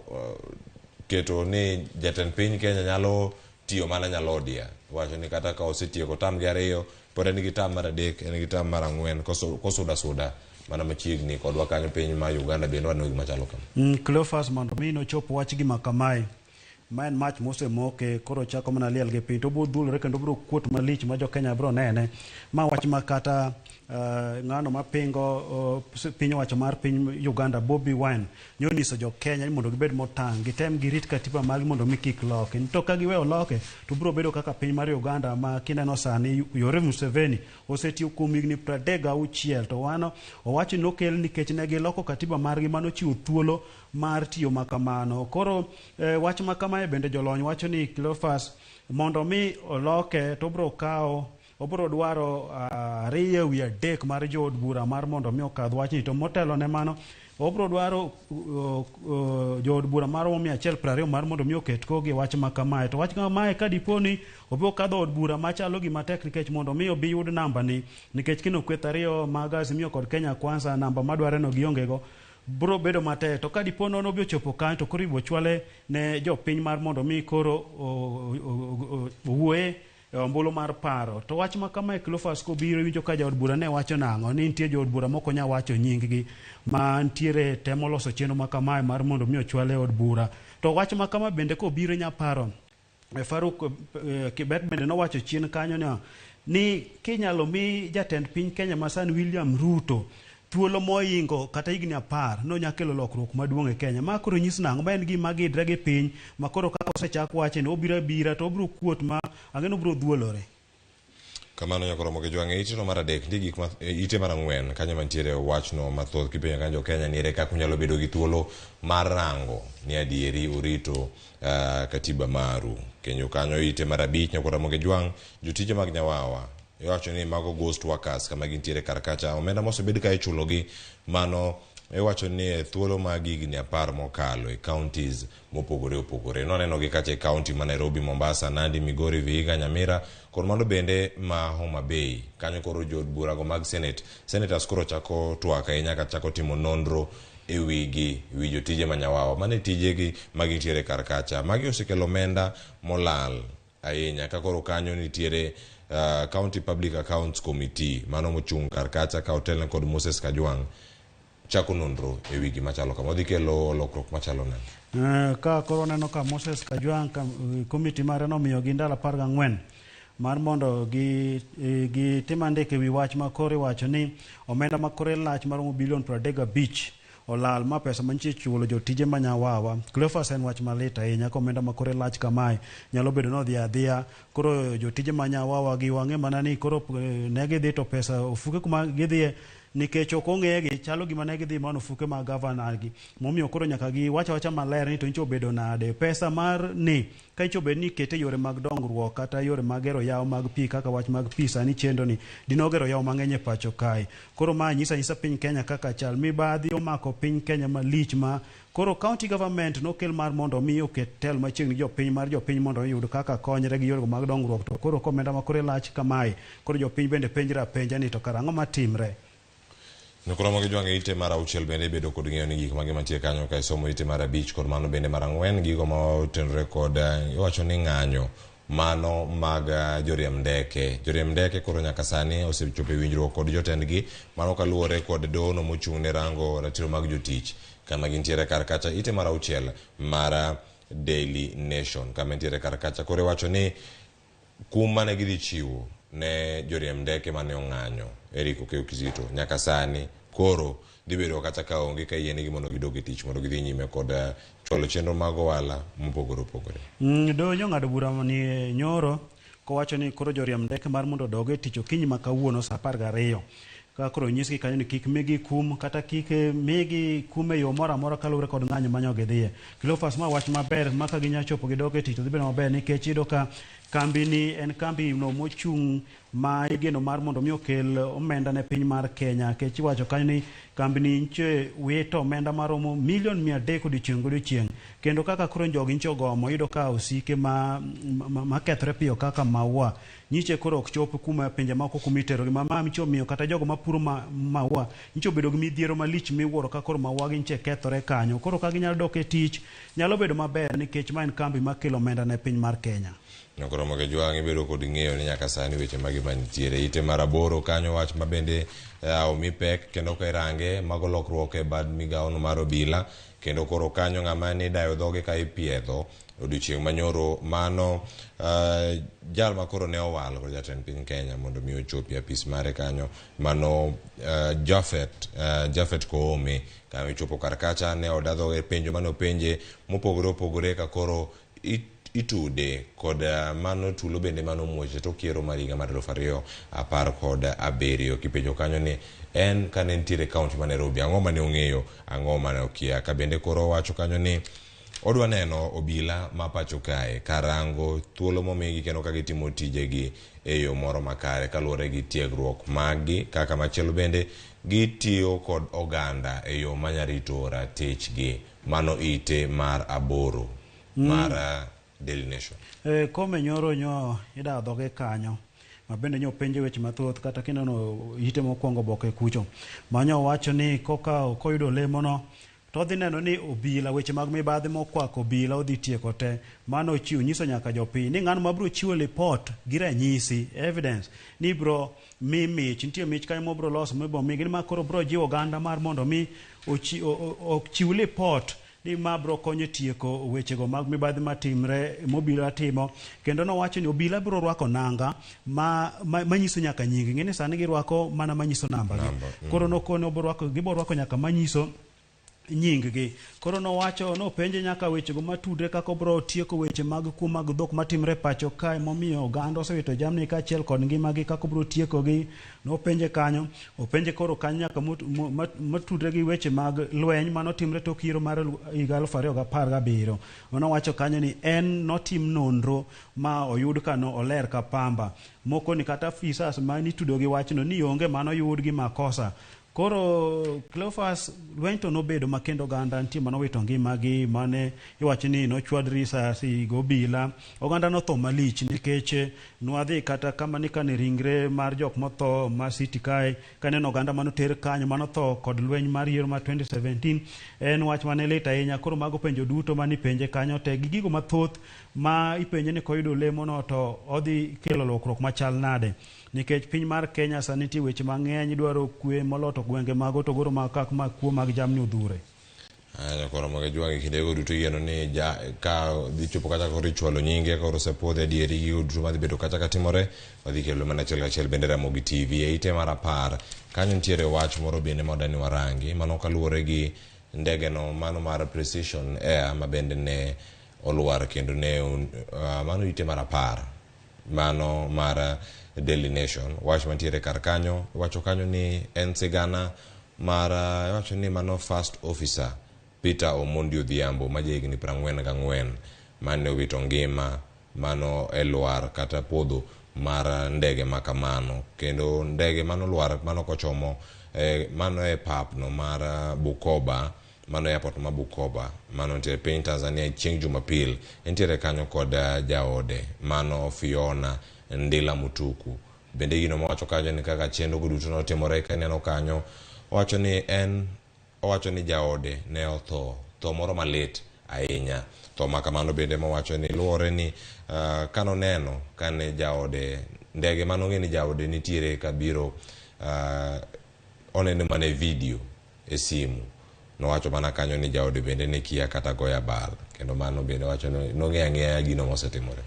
keto ni jatend piny Kenya nyalo tiyo mana nyalodia. Wacho ni kata ka osetieko tam gi 2 pod en gi tam mar 3 en gi tam mar 4 kosuda suda mana machiegni kodwa kanyo piny ma Uganda bende waneno gima chalo kama. Cleophas mondo mi nochop wach gima kamae ma en mach mosemoke koro chako mana liel gi piny to obiro dhulore kendo obiro kuot malich ma jo Kenya biro nene. Ma wach ma kata ng'ano mapingo piny owacho mar piny Uganda Bobi Wine nonyiso jo Kenya ni mondo gibed motang', gitem girit katiba margi mondo mi kik loke. To ka giweyo loke to biro bedo kaka piny mar Uganda ma kineno sani Yoweri Museveni osetiyo kuom higni 36 to wano owacho ni nokel nikech ne giloko katiba margi manochiwo thuolo mar tiyo makamano. Koro wach makamae bende jolony wacho ni Cleophas mondo mi oloke to biro kawo Obiro dwaro 2/3 mar jood bura mar mondo mi okadh wachni. To motelo ne mano, obiro dwaro jood bura maromo 120 mar mondo mi oket kogi wach ma kamae. To wach kamae ka dipo ni obiro kadho od bura machalo gima tek, nikech mondo mi obi yud namba ni, nikech kino kweth ariyo mag Azimio kod Kenya Kwanza namba madware no gionge go, biro bedo matek. To ka dipo nono obiro chopo kanyo, to koro ibiro chwale ne jopiny mar mondo mi koro owuoye e ombulu mar paro. To wach ma kamae Cleophas kobiro, iwinjo ka jaod bura ne wacho nang'o ni nitie jood bura mok onyal wacho nying gi ma ntiere temo loso chenro ma kamae mar mondo mi ochwale e od bura. To wach ma kama bende kobiro inya paro Faruk Kibet bende nowacho chien kanyo ni kinyalo mi jatend piny Kenya masani William Ruto thuolo moingo kata higni 10 nonya kelo lokruok maduong' e Kenya. Ma koro nyis nang'o? Ma en gima gidre gi piny ma koro kaka osechak wache ni obiro abira to obiro kuot ma ang'e ni obiro dhuolore. Kamano nyaka romo gi jwang'e ite no mar adek nitie gik ma ite mar ang'wen kanyo mantiere wachno mathoth kipenjo kanyo jo Kenya ni ere kaka unyalo bedo gi thuolo mar rango ni adieri urito katiba maru. Kendo kanyo ite mar abich nyaka romo gi jwang' jotije mag Nyawawa iwacho ni mago ghost workers kama gintiere kar kacha omenda mosebed ka ichulogi mano iwacho ni e thuolo mag higni 10 mokalo e counties mopogore opogore. Nwaneno gi kacha e county ma Nairobi, Mombasa, Nandi, Migori, Vihiga, Nyamira kod mano bende ma Homa Bay. Kanyo koro jood burago mag Senate, senators koro chako twak ahinya kata chako timo nonro e wigi, wi jotije ma Nyawawa. Mano e tijegi ma gintiere kar kacha. Magi osekelo omenda molal ahinya ka koro kanyo nitiere County Public Accounts Committee mano mochung' kar kacha ka otelne kod Moses Kajwang' chako nonro e wi gima chalo kama. Odhi kelo lokruok machalo nade? Ka koro waneno ka Moses Kajwang' komiti mare nomiyogi ndalo 14 mar mondo gitim andika e wi wach ma koro iwacho ni omenda ma kore lach maromo bilion 35 olal ma pesa mantie chulo jotije ma Nyawawa. Cleophas en wach malit ahinya ka omenda ma kore lach kamae nyalo bedo ni odhi adhiya. Koro jotije ma Nyawawa gi wang'e mana ni koro ne gidhi to pesa ofuke kuma gidhiye nikech ok ong'egi, chalo gima ne gidhi mana ofuke mag gavana gi. Momiyo koro nyaka giwach awacha maler ni to nyicha obedo nade. Pesa mar ni ka nyicha obed ni ikete yore mag dongruok kata yore mag gero yawo mag pi kaka wach mag pi sani chendo ni dinogero yawo mang'eny e pacho kae. Koro ma nyisa nyisa piny Kenya kaka chal. Mibadhi omako piny Kenya malich ma koro county government nokel mar mondo mi oket tel machiegni gi jopiny mar jopiny mondo oyud kaka konyre gi yorego mag dongruok. To koro komenda ma kore lach kamae, koro jopiny bende penjre apenja ni to kara ang'o matimre? Nyakoromo gi jwang'e ite mar 6 bende ibedo kod ng'eyo ni gik mage mantie kanyo ka isomo ite mar 5 kod mano bende mar 4 gigo ma otenore kod iwacho ni ng'anyo mano mag joriemb ndeke. Joriemb ndeke koro nyaka sani osechopo e winjruok kod jotendgi mano kaluwore kod dohono mochung' ne rango ratiro mag jotich kama gintiere kar kacha ite mar 6 mar Daily Nation kama entiere kar kacha. Koro iwacho ni kum mane gidhi chiwo ne joriemb ndeke mane ong'anyo Eric Okeyo Kizito nyaka sani koro dhi bedo kata ka onge ka yienegi mondo gidog e tich mondo gidhi nyime kod chwalo chenro mag ohala mopogore opogore. Doho ong'ado bura ni nyoro kowacho ni koro joriemb ndeke mar mondo odog e tich okinyi ma kawuono saa 12. Ka koro onyisgi kanyo ni kik migi kum kata kik migi kum e yo moro amora kaluwore kod ng'anyo ma nyo gidhiye. Cleophas, ma wach maber ma ka ginya chopo gidok e tich to dhi bedo maber nikech iyudo ka kambi ni en kambi no mochung' ma igeno mar mondo mi okel omenda ne piny mar Kenya. Nikech iwacho kanyo ni kambi ni nche wito omenda maromo milion 300 odiochieng' godiochieng'. Kendo kaka koro jogi nche ogomo, iyudo ka osike ma kethre piyo kaka maua nyiche koro ok chop kuma pinje moko kuma iterogi. Ma nyiche omiyo kata jogo mapuro maua nyiche obedo gi midhiero malich miwuoro ka koro maua gi nyiche kethore kanyo. Koro ka ginyalo dok e tich nyalo bedo maber nikech ma en kambi makelo omenda ne piny mar Kenya. Nyakoromo gi jwang' ibedo kod ng'eyo ni nyaka sani weche mage mantiere. Ite mar 8 kanyo wach ma bende omi pek kendo ka irange mago lokruok e bad migawono mar obila kendo koro kanyo ng'ama ni dayo dhoge ka ipiedho odiochieng' manyoro mano jal ma koro ne owal kod jatend piny Kenya mondo mi ochopi apis mare kanyo mano Japhet Koome kama ochopo kar kacha ne oda dhoge penjo mane openje mopogore opogore ka koro itude kod mano tulo bende mano muoch tok yiero mar higa mar 2017 kipenjo kanyo ni en kane nitiere county ma Nairobi ang'o mane ong'eyo ang'o mane okia. Ka bende koro owacho kanyo ni odwa neno obila ma pacho kae karango thuolo momigi kendo ka gitimo tijegi e yo moro makare kaluwore gi tiegruok maggi kaka machielo bende gitiyo kod oganda e yo manyarito ratichgi. Mano ite mar 8 mar Daily Nation. Kome nyoro nyo ida dhoge kanyo ma bende nyo penje weche mathoth kata kineno ite mokwongo boke kucho manyo wacho ni koka koyudo lemono to odhi neno ni obila weche mag mibadhi mokwako obila odhi tieko te. Mano ochiwo nyiso nyaka jopiny ni ng'ano mabiro chiwo lipot gi ranyisi evidence ni bro mi mich nitie mich kanyo mobro loso mibro mi gin ma koro bro jiwo oganda mar mondo mi ochiw lipot ni ma bro konyo tieko wechego mag mibadhi matimre mobila timo. Kendo nowacho ni obila biro rwako nanga manyiso nyaka nying. Ng'eni sani girwako mana manyiso namba gi. Koro nokono gibro rwako nyaka manyiso nying gi. Koro nowacho nopenje nyaka wechego matudre kaka obro tieko weche mag kuo mag dhok matimre pacho kae momiyo oganda osewito jamni kaachiel kod ngimagi kaka obro tieko gi. Nopenje kanyo, openje koro kanyo nyaka matudre gi weche mag lweny manotimre tok yiero mar higa 2017. Nowacho kanyo ni en notim nonro ma oyud ka no oler ka pamba. Moko ni kata afisas ma nitudo gi wachno ni onge manoyud gi makosa. Koro Cleophas lweny to nobedo ma kendo oganda nitie manowito ngimagi mane iwacho ni nochwad risasi gi obila. Oganda notho malich nikech nwadhi kata kama ni kane ringre mar jok motho ma city kae kaneno oganda manoter kanyo manotho kod lweny mar yiero mar 2017 en wach mane lit ahinya. Koro mago penjo duto manipenje kanyo te gi gigo mathoth ma ipenje ni koyudo lemono to odhi kelo lokruok machal nade. Nikech piny mar Kenya sani nitie weche mang'eny idwaro kwe moloto gwenge mag Hotogoro ma kak ma kuo mag jamni odhure. Koro moge jwangi kindego duto yieno ni ja ka dhi chopo kata koro ichwalo nyinge koro osepuodhe adieri gigo duto madhi bedo kata katimore wadhi kelo mana achiel kachiel bende Ramogi TV e ite mar 10 kanyo nitiere wach moro bende ma wadani warangi mano kaluwore gi ndege no mano mar Precision Air ma bende ne olwar kendo ne mano ite mar 10 mano mar Daily Nation. Wach mantiere kar kanyo wacho kanyo ni en sigana mar wacho ni mano first officer Peter Omondi Odhiambo ma jahigni 44 mane owito ngima mano e lwar kata podho mar ndege makamano kendo ndege mano lwar mano kochomo mano e papno mar Bukoba mano airport ma Bukoba mano nitiere piny Tanzania chieng' Jumapil. Entiere kanyo kod jaode mano Fiona Ndila Mutuku. Bende gino mowacho kanyo ni kaka chenro go duto notimore kaneno kanyo owacho ni en owacho ni jaode ne otho tho moro malit ahinya. Tho makamano bende mowacho ni luwore ni kanoneno kane jaode ndege manong'e ni jaode nitiere kabiro oneno mana e video e simu. Nowacho mana kanyo ni jaode bende ne kia kata goyo abal kendo mano bende wacho ni nong'eyo ang'eya gino mosetimore.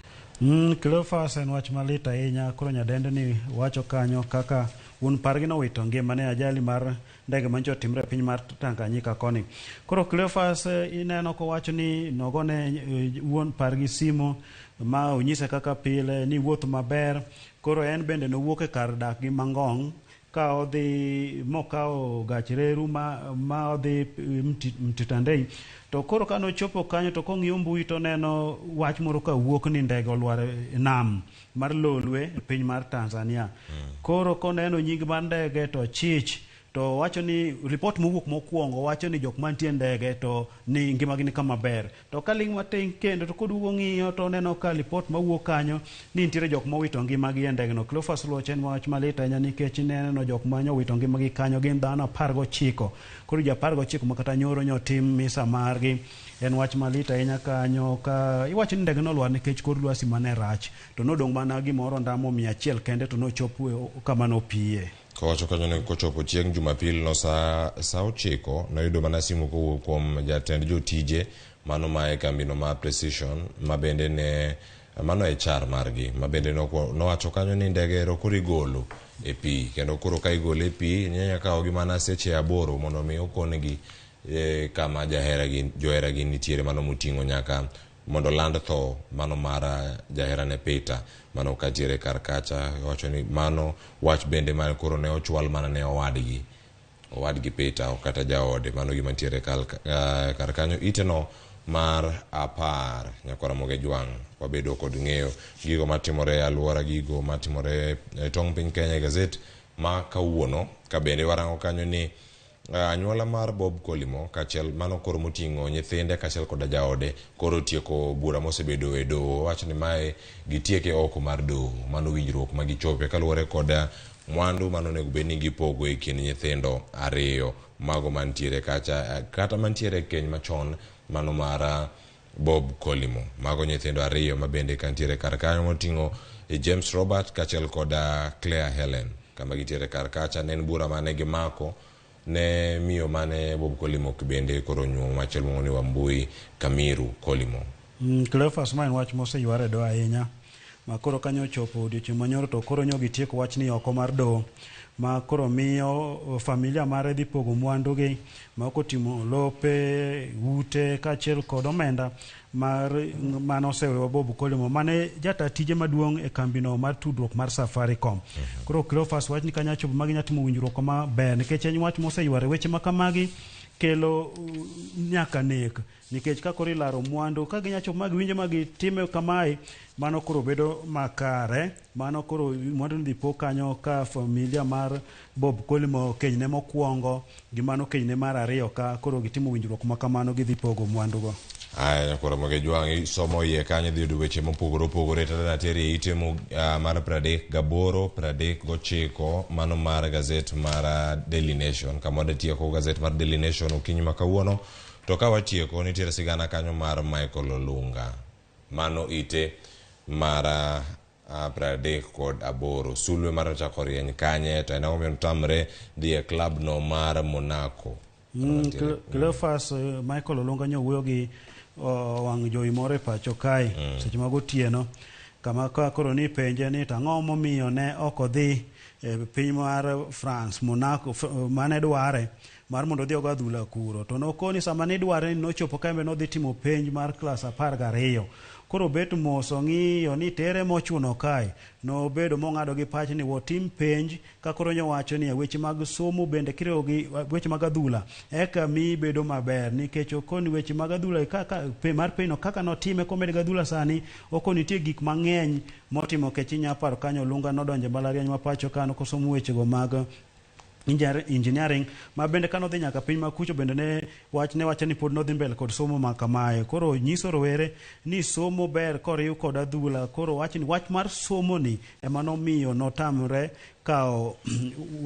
Cleophas en wach malit ahinya. Koro nyadende ni wacho kanyo kaka wuon pargi nowito ngimane ajali mar ndege mancho otimre e piny mar Tanganyika koni. Koro Cleophas ineno kowacho ni nogone wuon pargi simu ma onyise kaka pile ni wuoth maber. Koro en bende nowuok e kar dak gi Mangong ka odhi mokawo gach reru ma odhi Mtitandei. To koro ka nochopo kanyo to kong'iyo mbui to neno wach moro ka wuok ni ndege olwar e nam mar Lolwe e piny mar Tanzania. Koro koneno nying mar ndege to chich to wacho ni ripot mowuok mokwongo wacho ni jok mantie ndege to ni ngimagi ni kama ber. To ka ling' matin kendo to koduogo ng'iyo to oneno ka ripot mawuok kanyo ni nitiere jok mowito ngimagi e ndege no. Cleophas Luoch en wach malit ahinya nikech ineno jok manyo owito ngimagi kanyo gin dhano 19. Koro ji 19 ma kata nyoro nyotim misa margi. En wach malit ahinya kanyo ka iwacho ni ndege nolwar nikech kor lwasi mane rach to nodong' mana gimoro ndamo 100 kende to nochopo kama nopiye. Kowacho kanyo ni kochopo chieng' Jumapil no saa 9 noyudo mana simu kowuok kuom jatend jotije mano ma e kambino mar Precision ma bende ne mano HR margi ma bende nowacho kanyo ni ndege ero koro igolo e pi kendo koro ka igole e pi nyanya kawogi mana seche 8 mondo mi okonegi kama joheragi nitiere mano moting'o nyaka mondo land tho mano mar jaherane Peter mano katiere kar kacha. Wacho ni mano wach bende mane koro ne ochwal mana ne owadgi Peter kata jaode mano gima nitiere kar kanyo. Ite no mar 10. Nyakwar Ramogi Ojwang' wabedo kod ng'eyo gigo matimore e aluora, gigo matimore e tong' piny Kenya e gazet ma kawuono. Ka bende warango kanyo ni anyuola mar Bob Collymore kaachiel mano koro moting'o nyithinde kaachiel koda jaode koro otieko bura mosebedo e doho. Wacho ni mae gitieke oko mar doho, mano winjruok ma gichope kaluwore kod mwandu mano onego bed ni gipogo e kind nyithindo ariyo mago mantiere kacha kata mantiere e keny machon mano mar Bob Collymore. Mago nyithindo ariyo ma bende kantiere kar kanyo moting'o James Robert kaachiel kod Claire Helen. Kama gitiere kar kacha ne en bura mane gimako ne miyo mane Bob Collymore bende koro nyuomo machielo miluongo ni Wambui Kamiru Collymore. Cleophas, ma en wach moseyware e doho ahinya ma koro kanyo ochopo odiochieng' manyoro to koro nyo gitieko wachni oko mar doho ma koro miyo familia mare dhi pogo mwandugi ma ok oting'o lope, ute kaachiel kod omenda mar mane oseweyo Bob Collymore mane jata tije maduong' e kambino mar tudruok mar Safaricom. Koro Cleophas wach ni kanyo chopo magi nyatimo winjruok maber nikech en wach moseyware. Weche ma kamagi kelo nyaka nek nikech ka koro ilaro mwandu ka ginya chopo ma giwinjo ma gitime kamae, mano koro bedo makare. Mano koro mwandu ni dhi pog kanyo ka familia mar Bob Collymore kenyne mokwongo gi mano kenyne mar ariyo ka koro gitimo winjruok ma kamano gidhi pogo mwandugo. Aya, nyakwar Ramogi Ojwang' isomo iye kanyo idhi yudo weche mopogore opogore. Tadana teri e ite mar 38, 39 mano mar gazet mar Daily Nation. Kama wadatieko gazet mar Daily Nation okinyi ma kawuono. To ka watieko nitiere sigana kanyo mar Michael Olunga. Mano ite mar 38. Sulwe mar ochako rieny kanye to en ang'o momiyo notamre dhi e klab no mar Monaco. Cleophas, Michael Olunga nyo wuoyo gi wang' jowi moro e pacho kae seche mag otieno kama ka koro ni penje ni to ang'o momiyo ne ok odhi e piny mar France Monaco mane dware mar mondo odhi ogo adhula kuro to nokoni sama nidware ni nochopo ka en be nodhi timo penj mar klas 12. Koro bet mos ong'iyo ni tere mochuno kae nobedo mong'ado gi pach ni wotim penj ka koro nyowacho ni weche mag somo bende kiriwo gi weche mag adhula eka mi bedo maber nikech okoni weche mag adhula kaka mar penj no kaka notime komed gi adhula sani okoni nitie gik mang'eny motimo kech inya paro kanyo Olunga nodonjo e mbalariany ma pacho ka kosomo wechego mag engineering ma bende kano dhi nyaka piny makucho bende ne wach ne wacho ni pod nodhi mbele kod somo ma kamae. Koro nyiso rowere ni somo ber koriw kod adhula. Koro wach ni wach mar somo ni ema nomiyo notamre kawo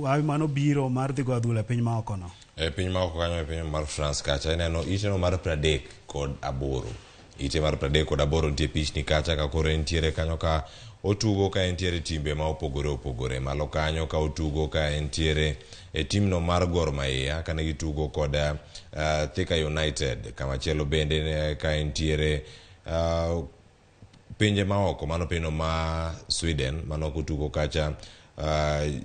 hawi mano biro mar dhi go adhula e piny maoko no. E piny maoko kanyo e piny mar France kacha ineno iteno mar 38. Ite mar 38 nitie pichni kacha ka koro entiere kanyo ka otugo ka entiere timbe ma opogore opogore. Malo kanyo ka otugo ka entiere e timno mar Gor Mahia kane gitugo kod Thika United. Kamachielo bende ka entiere pinje maoko, mano pinyno ma Sweden mano kotugo kacha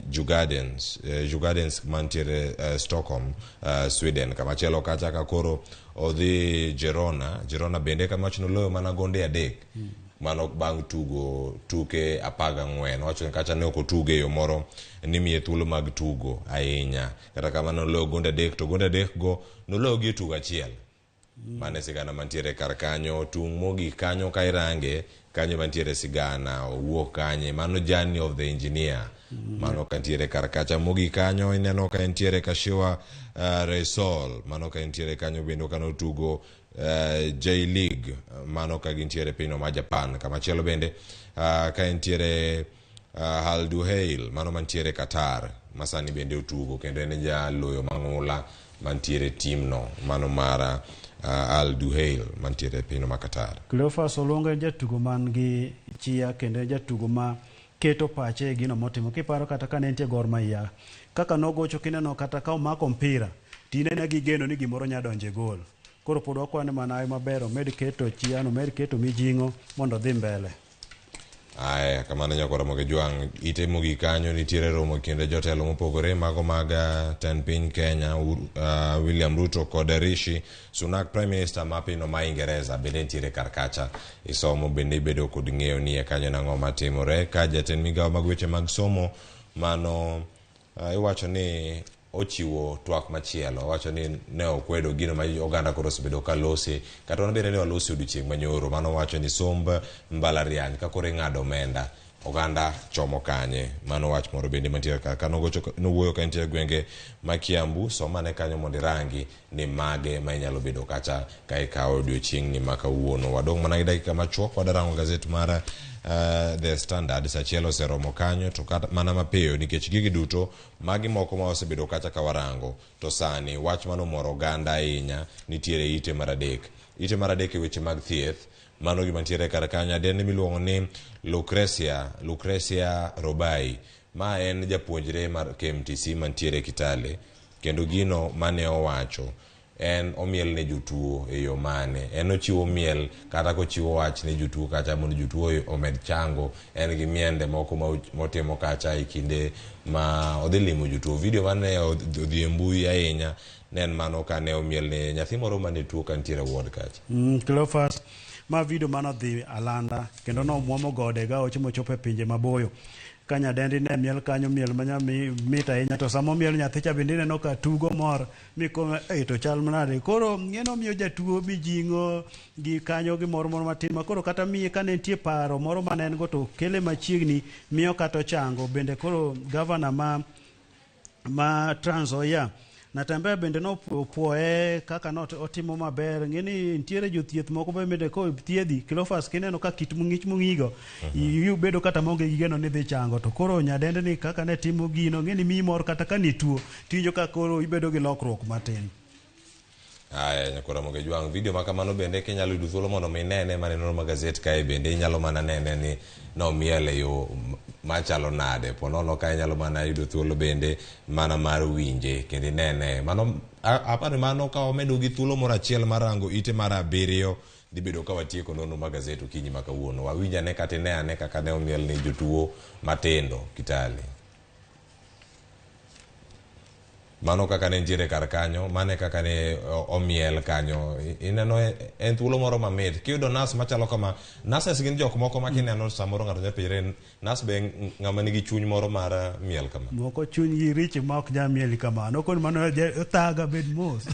Djurgårdens mantiere Stockholm, Sweden. Kamachielo kacha ka koro odhi Girona bende kama noloyo mana gonde 3. Mano bang' tugo tuke 14. Wacho ni kacha ne ok otuge e yo moro ni miye thuolo mag tugo ahinya. Kata kamano noloyo gonde 3 to gonde 3 go noloyo gi e tugo achiel. Mane sigana mantiere kar kanyo. Tung' mogik kanyo ka irange kanyo mantiere sigana owuok kanye mano Journey of the Engineer. Mano kantiere kar kacha. Mogik kanyo ineno ka entiere Kashiwa Reysol. Mano ka entiere kanyo bende kanotugo J League mano ka gintiere pinyno ma Japan. Kamachielo bende ka entiere Al Duhail mano mantiere Qatar masani bende otugo kendo en jaloyo mang'ula mantiere timno mano mar Al Duhail mantiere pinyno ma Qatar. Cleophas Olunga en jatugo man gi chia kendo en jatugo ma keto pache e gino motimo. Kiparo kata ka ne entie Gor Mahia kaka nogocho kineno kata ka omako mpira tinene gi geno ni gimoro nya donjo e gol. Koro pod wakwane mana hawi maber omed keto chia no, omed keto mijing'o mondo odhi mbele. Aya, kamano nyakwar Ramogi Ojwang', ite mogik kanyo nitiere romo kinde jotelo mopogore mago mag tend piny Kenya, William Ruto kod Rishi Sunak Prime Minister ma pinyno ma Ingereza bende nitiere kar kacha. Isomo bende ibedo kod ng'eyo ni e kanyo nang'o matimore. Ka jatend migawo mag weche mag somo mano iwacho ni ochiwo twak machielo. Owacho ni ne okwedo gino ma oganda koro osebedo ka lose, kata wan bende ne walose odiochieng' manyoro. Mano wacho ni somb mbalariany ka koro ing'ado omenda, oganda chomo kanye? Mano wach moro bende mantiere kar ka. Nowuoyo ka entie e gwenge ma Kiambu. Somane kanyo mondo irangi ni mage ma inyalo bedo kacha ka ikawo odiochieng'ni ma kawuono. Wadong' mana gi dakika machuok, wadarango gazet mar The Standard. Sa achiel oseromo kanyo, to kata mana mapiyo nikech gigi duto magi moko ma wasebedo kacha ka warango, to sani wach mano moro oganda ahinya nitiere ite mar adek. Ite mar adek e weche mag thieth, mano gima nitiere kar kanyo. Adendi miluongo ni Lucrecia Robai, ma en japuonjre mar KMTC mantiere Kitale, kendo gino mane owacho en omiel ne jotuo e yo mane. En ochiwo miel kata kochiwo wach ne jotuo kacha mondo jotuo omed chango. En gi miende moko motimo kacha e kinde ma odhi limo jotuo. Video mane odhi e mbui ahinya ne en mano kane omiel ne nyathi moro mane tuo ka nitiere ward kacha. Cleophas, ma video mane odhi alanda kendo nomwomo gode ga oche mochopo e pinje maboyo. Ka nyadendi ne miel kanyo, miel manya mit ahinya, to sama omiel nyathi cha bende ineno ka tugo mor mikome, ei to chal manade. Koro ng'eno miyo jatuo mijing'o gi kanyo gimoro moro matin ma koro kata miye ka ne nitie paro moro mane en go to kele machiegni miyo kata ochango. Bende koro gavana ma Trans Nzoia Natembeya bende nopuoye kaka otimo maber. Ng'eni nitiere jothieth moko bende kothiedhi Cleophas, kineno ka kit ng'ich mong'igo ibedo kata maonge gi geno ni dhi chango, to koro nyadende ni kaka ne timo gino ng'eni miyi mor kata ka nituo tiwinjo ka koro ibedo gi lokruok matin. Aya, nyakora Moge Jwang', video ma kamano bende kinyalo yudo thuolo mondo mi inene mana nonro mag gazet kae bende inyalo mana nene ni nomiel e yo machalo nade. Po nono ka inyalo mana yudo thuolo bende mana mar winje kendo inene. Mano aparo ni mano ka wamedo gi thuolo moro achiel mar rango ite mar 7 dhi bedo ka watieko nonro mag gazet okinyi ma kawuono. Wawinj ane kata ine ane kaka ne omiel ne jotuo matindo Kitale. Mano kaka ne nitiere kar kanyo, mano e kaka ne omiel kanyo. Ineno en thuolo moro mamit. Kiyudo nas machalo kama, nurses gin jok moko ma kineno samoro ng'ato nyalo penjore, nas be ng'ama nigi chuny moro mar miel kama. Moko chunygi richo ma ok nyal miel kamano. Koro mano thaga bed mos.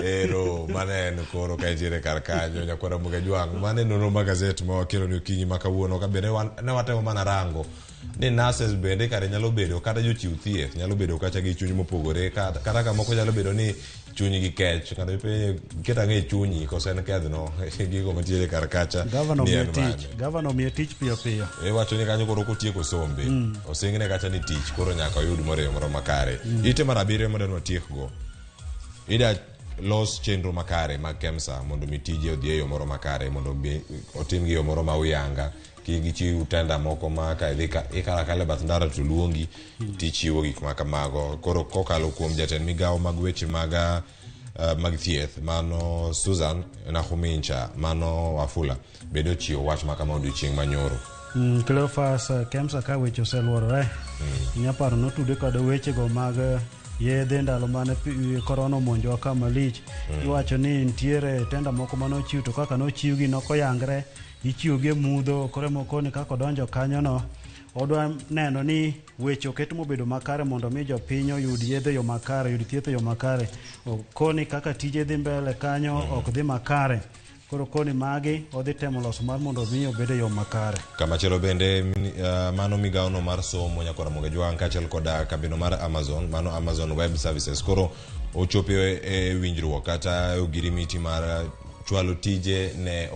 Ero, mano en koro ka intiere kar kanyo, nyakwara Muga Jwang'. Mano e nonro mag gazet ma wakelo ni okinyi ma kawuono. Ka bende ne watemo mana rango ni nurses bende kare nyalo bedo, kata jochiw thieth nyalo bedo kacha gi chuny mopogore, kata kamoko nyalo bedo ni chunygi kech. Ng'ato ipenjo, ket ang'e chunyi, koso en kedhno, gigo mantiere kar kacha. Gavana ni omiye en mane. tich, gavana omiye tich piyo piyo. Iwacho ni kanyo koro kotieko sombe, osingne kacha ni tich koro nyaka oyud moro e yo moro makare. Ite mar 7 mondo watiekgo. Ida los chenro makare mag KEMSA mondo mi tije odhi e yo moro makare, mondo mi otim gi yo moro ma uyanga, kik gichiw tenda moko ma ka idhi ka ikalo akala e bath ndara to luongi tichiwo gik ma kamago. Koro kokalo kuom jatend migawo mag weche mag thieth mano Susan Nakhumicha, mano Wafula bende ochiwo wach ma kama odiochieng' manyoro. Cleophas, KEMSA ka weche oseluorore, inyaparo notude kod wechego mag yedhe ndalo mane korona omonjowa ka malich. Iwacho ni nitiere tenda moko mane ochiw, to kaka nochiwgi nokoyangre, ichiwogi e mudho. Koro emokoni kaka odonjo kanyono, odwa neno ni weche oket mobedo makare mondo mi jopiny oyud yedhe e yo makare, oyud thieth e yo makare. Koni kaka tije dhi mbele kanyo ok dhi makare. Koro koni magi odhi temo loso mar mondo mi obed e yo makare. Kamachielo bende, mano migawono mar somo nyakwara Muga Jwang' kaachiel kod kambino mar Amazon, mano Amazon Web Services, koro ochopo e winjruok kata e ogirimiti mar chwalo tije ne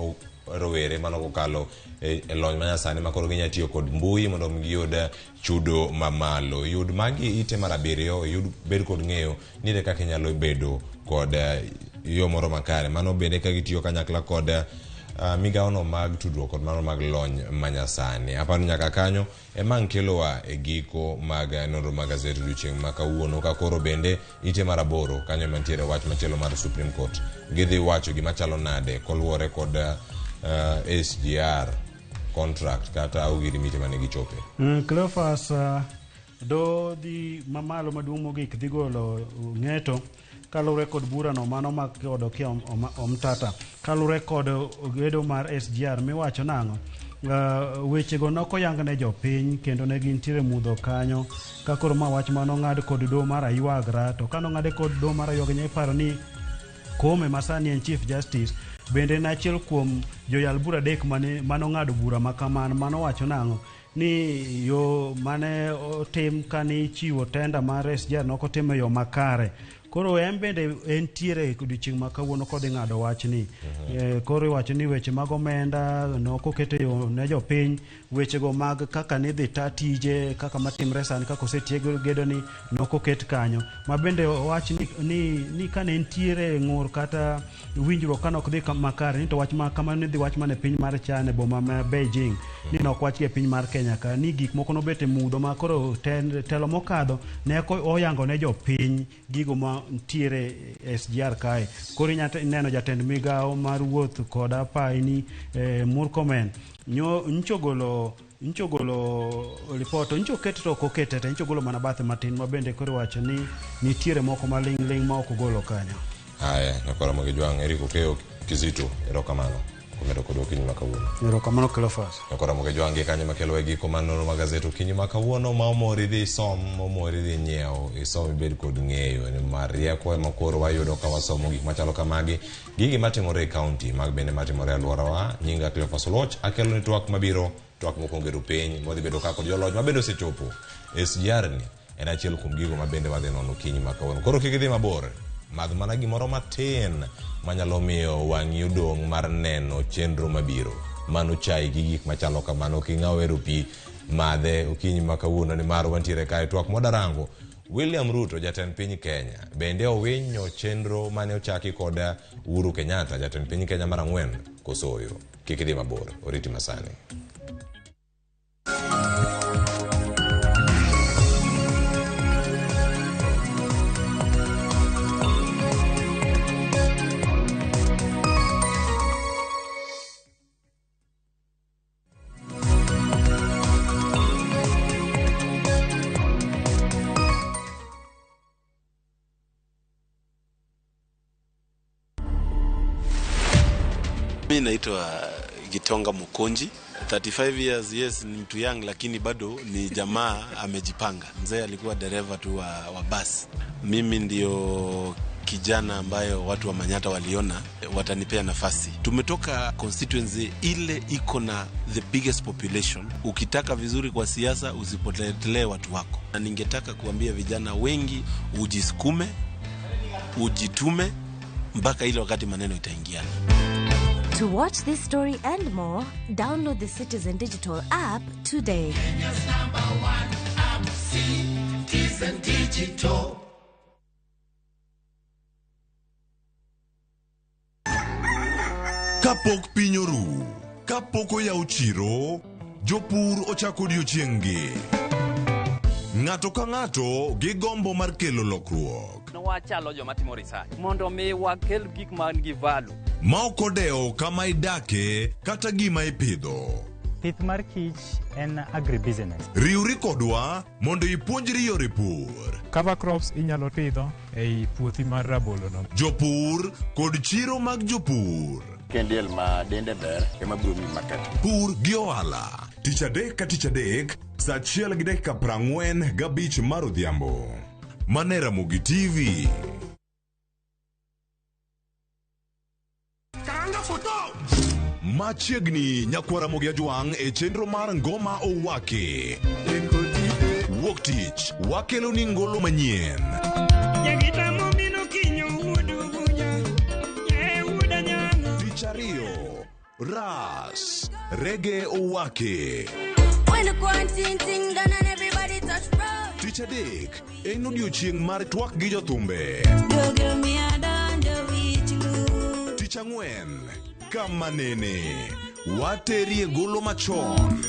rowere mano kokalo e lony manyasani ma koro ginyalo tiyo kod mbui mondo mi giyud chudo mamalo. Yud magi ite mar 7, yud bed kod ng'eyo ni ere kaka inyalo bedo kod yo moro makare. Mano bende ka gitiyo kanyakla kod migawono mag tudruok kod mano mag lony manyasani. Aparo ni nyaka kanyo ema ang' kelowa e giko mag nonro mag gazet odiochieng' ma kawuono, ka koro bende ite mar 8 kanyo ema nitiere wach machielo mar Supreme Court. Gidhi wacho gima chalo nade koluwore kod SGR contract kata ogirimiti mane gichope. Cleophas, do dhi mamalo maduong' mogik dhi golo ng'eto kaluwore kod burano mano ma kod Okiya Omtata. Kaluwore kod gedo mar SGR miwacho nang'o? Wechego ne ok oyang ne jopiny kendo ne gintiere mudho kanyo ka koro ma wach mane ong'ad kod doho mar Aywagra to kane ong'ade kod doho mar Aywagra inya iparo ni Koome ma sani en Chief Justice bende en achiel kuom joyal bura adek mane ong'ado bura ma kamano mane owacho nang'o ni yo mane otim kane ichiwo tenda mar SGR ne ok otim e yo makare. Koro en bende entiere odiochieng' ma kawuono kodhi ng'ado wachni. Koro iwacho ni weche mag omenda ne ok oket e yo ne jopiny, wechego mag kaka nidhi ta tije kaka matimre sani kaka osetiek gedo ni ne ok oket kanyo. Ma bende owach ni kane nitiere ng'ur kata winjruok kane ok dhi makare ni to wach ma kamano nidhi wach mana e piny mar China e boma ma Beijing ni ne ok wachgi e piny mar Kenya ka ni gik moko nobet e mudho ma koro telo mokadho ne ok oyango ne jopiny gigo ma nitiere SGR kae. Koro inya neno jatend migawo mar wuoth kod apaini Murkomen ncho golo ripot ncho ket to ok okete te ncho golo mana bathe matin ma bende koro iwacho ni nitiere moko maling' ling' ma ok ogolo kanyo. Haya, nyakwara Mogi Jwang', Eric Okeyo Kizito, erokamano kumedo kodwa okinyi ma kawuono. Erokamano Cleophas. Nyakwara Mogi Jwang' gi kanyo makelo e giko mar nonro mag gazet okinyi ma kawuono ma omori dhi isom, omori dhi nyiew, isom ibed kod ng'eyo nimar rieko ema koro wayudo ka wasomo gik machalo kamagi, gigi matimore e kaunti mag bende matimore e alworawa. Nyinga Cleophas Oluoch, akelo ni twak mabiro, twak mokwongo e piny, mwadhi bedo ka kod joloch mabende osechopo. SGR ni en achiel kuom gigo ma bende wadhi nono okinyi ma kawuono. Koro kik idhi mabor, madh mana gimoro matin manyalo miyo wang'i odong' mar neno chenro mabiro. Mano chai gi gik machalo kamano, king'aw hero pi, madhe okinyi ma kawuono nimar wantiere kae twak mwadarango. William Ruto, jatend piny Kenya, bende owinyo chenro mane ochaki kod Uhuru Kenyatta, jatend piny Kenya mar ang'wen, koso oyo? Kik idhi mabor, oriti masani. Mi naitwa Gitonga Mukonji, 35 years, yes, ni mtu young lakini bado ni jamaa amejipanga. Mzee alikuwa dereva tu wa bus. Mimi ndio kijana ambayo watu wa Manyatta waliona watanipea nafasi. Tumetoka constituency ile iko na the biggest population. Ukitaka vizuri kwa siasa usipotelee watu wako. Na ningetaka kuambia vijana wengi ujisukume, ujitume mpaka ile wakati maneno itaingiana. To watch this story and more, download the Citizen Digital app today. Kenya's number one app, Citizen Digital. Kapok piny oru, kapok oyaw chiro, jopur ochako odiochieng'-gi. Ng'ato ka ng'ato gi gombo mar kelo lokruok. Wachalo joma timo research mondo mi wakel gik man gi value. Ma ok odewo kama idake kata gima ipidho. Pith mar kich en agribusiness. Riwri kodwa mondo ipuonjri yore pur. Cover crops inyalo pidho ei puothi mar rabolo no. Jopur kod chiro mag jopur. Kendiel ma dende ber ema biro miyi market. Pur gi ohala. Tich adek ka tich adek, saa 1:45 mar odhiambo. Mane Ramogi TV. Machiegni nyakwara Ramogi Ajwang' e chenro mar Ngoma Owaki. Wuok tich wakelo ni ngolo manyien. Tich ariyo, Ras Rege Owaki. Tich adek en odiochieng' mar twak gi jothumbe. Tich ang'wen kama nene waterie golo machon.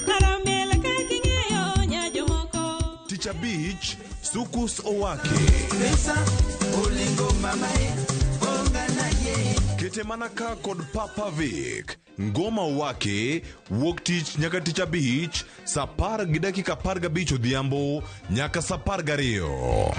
Tich abich Sukus Owaki. Kete mana ka kod Papa Vic. Ngoma Owaki wuok tich nyaka tich abich saa 10:15 odhiambo nyaka saa 12.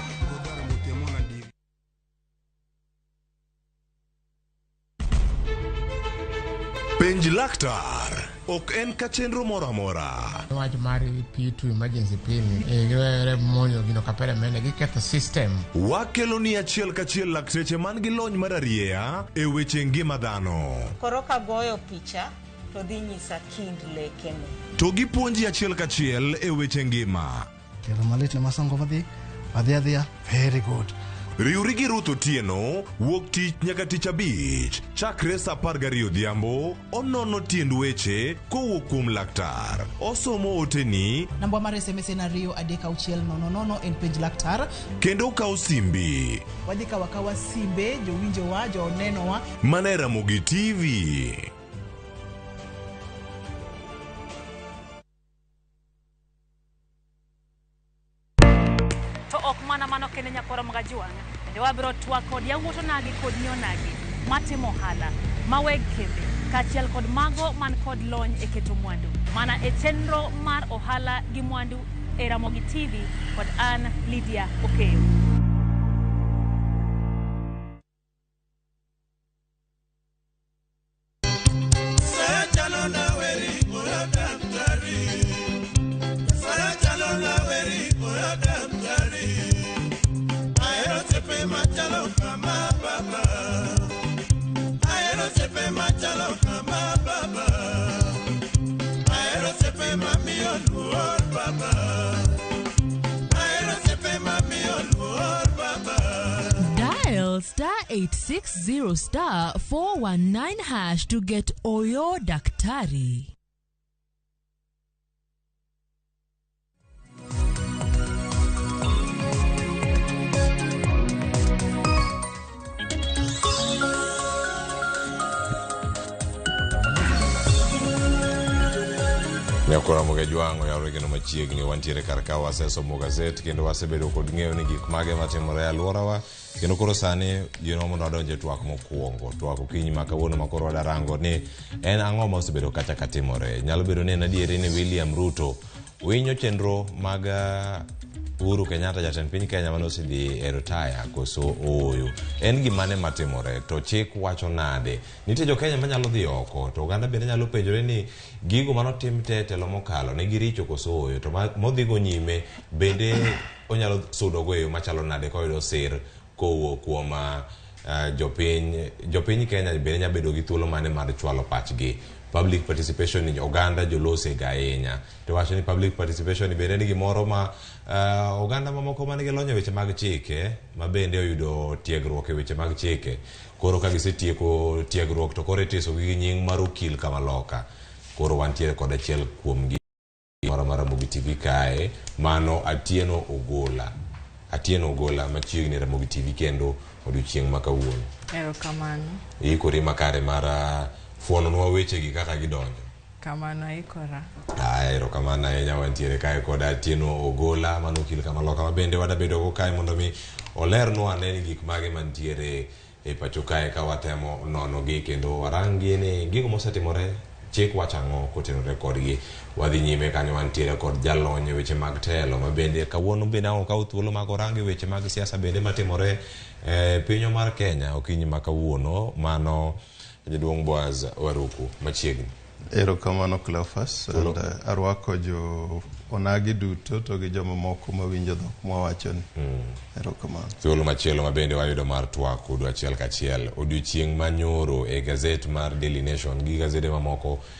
Penj laktar, ok en ka chenro moro amora. Wach mar P2 emergency P ni giwere monyo gino kapere mene giketho system. Wakelo ni achiel kachiel lakteche man gi lony mararieya e weche ngima dhano. Koro kagoyo picha to dhi nyisa kind lekene. To gipuonji achiel kachiel e weche ngima. Tielo malit ne masongo madhi adhi adhiya very good. Riwri gi Ruth Otieno wuok tich nyaka tich abich chakre saa 12 odhiambo onono tiend weche kowuok kuom laktar. Osomo oteni Namba mar SMS en 23600 en penj laktar. kendo okawo simbi. Wadhi kawo akawa simbe jowinjowa, jonenowa. Mana e Ramogi TV. To ok mana mano kende nyakwaro Magajwang', bende wabiro twak kod yawuot onagi kod nyi onagi matimo ohala, ma weg kembe, kaachiel kod mago man kod lony e keto mwandu. Mana e chenro mar ohala gi mwandu e Ramogi TV kod an Lydia Okeyo. Dial star 860 star 419 hash to get Oyo Daktari. Nyakora Mugajwang' oyawore kendo machiegni wantiere kar ka wasesomo gazet kendo wasebedo kod ng'eyo ni gik mage matimore e alworawa kendo koro sani yienwa mondo wadonj e twak mokwongo twak okinyi ma kawuono ma koro wadarango ni en ang'o ma osebedo kacha katimore nyalo bedo ni en adieri ni William Ruto winyo chenro mag Uhuru Kenyatta jatend piny Kenya mane osedhi e retire koso ooyo en gimane matimore to chik wacho nade nitie jo Kenya manyalo dhi oko to oganda bende nyalo penjore ni gigo manotim te e telo mokalo ne giricho koso ooyo to modhigo nyime bende onyalo sudogo e yo machalo nade koyudo sir kowuok kuom jopiny jopiny Kenya bende nyalo bedo gi thuolo mane mar chwalo pachgi public participation ni oganda jolose ga ahinya to wacho ni public participation ni bende ni gimoro ma oganda mamoko man gi lony e weche mag chike ma bende oyudo tiegruok e weche mag chike koro ka gisetieko tiegruok to koro itisogi gi nying mar okil kamaloka koro wantiere kod achiel kuomgi moro mar Ramogi TV kae mano Atieno Ogola Atieno Ogola machiegni Ramogi TV kendo odiochieng' ma kawuono. Erokamano. Iikori makare mar fuononwa wechegi kaka gidonjo. Kamano aikora. Aya, erokamano ahinya wantiere kae kod Atieno Ogola mano okil kamaloka ma bende wadabedo go kae mondo mi olernwa ane ni gik mage mantiere e pacho kae ka watemo nono gi kendo warang gi ni gigo mosetimore chik wacho ang'o kotenore kodgi. Wadhi nyime kanyo wantiere kod jalony e weche mag telo ma bende kawuono bende ang' okaw thuolo mag orang e weche mag siasa bende matimore e pinywa mar Kenya okinyi ma kawuono mano jaduong' Boaz Waruku machiegni. Erokamano Cleophas, and arwako jo onagi duto to gi jomamoko mawinjo dhok mwawachoni. Erokamano. Thuolo machielo ma bende wayudo mar twak kodu achiel kachiel odiochieng' manyoro e gazet mar Daily Nation gi gazede mamoko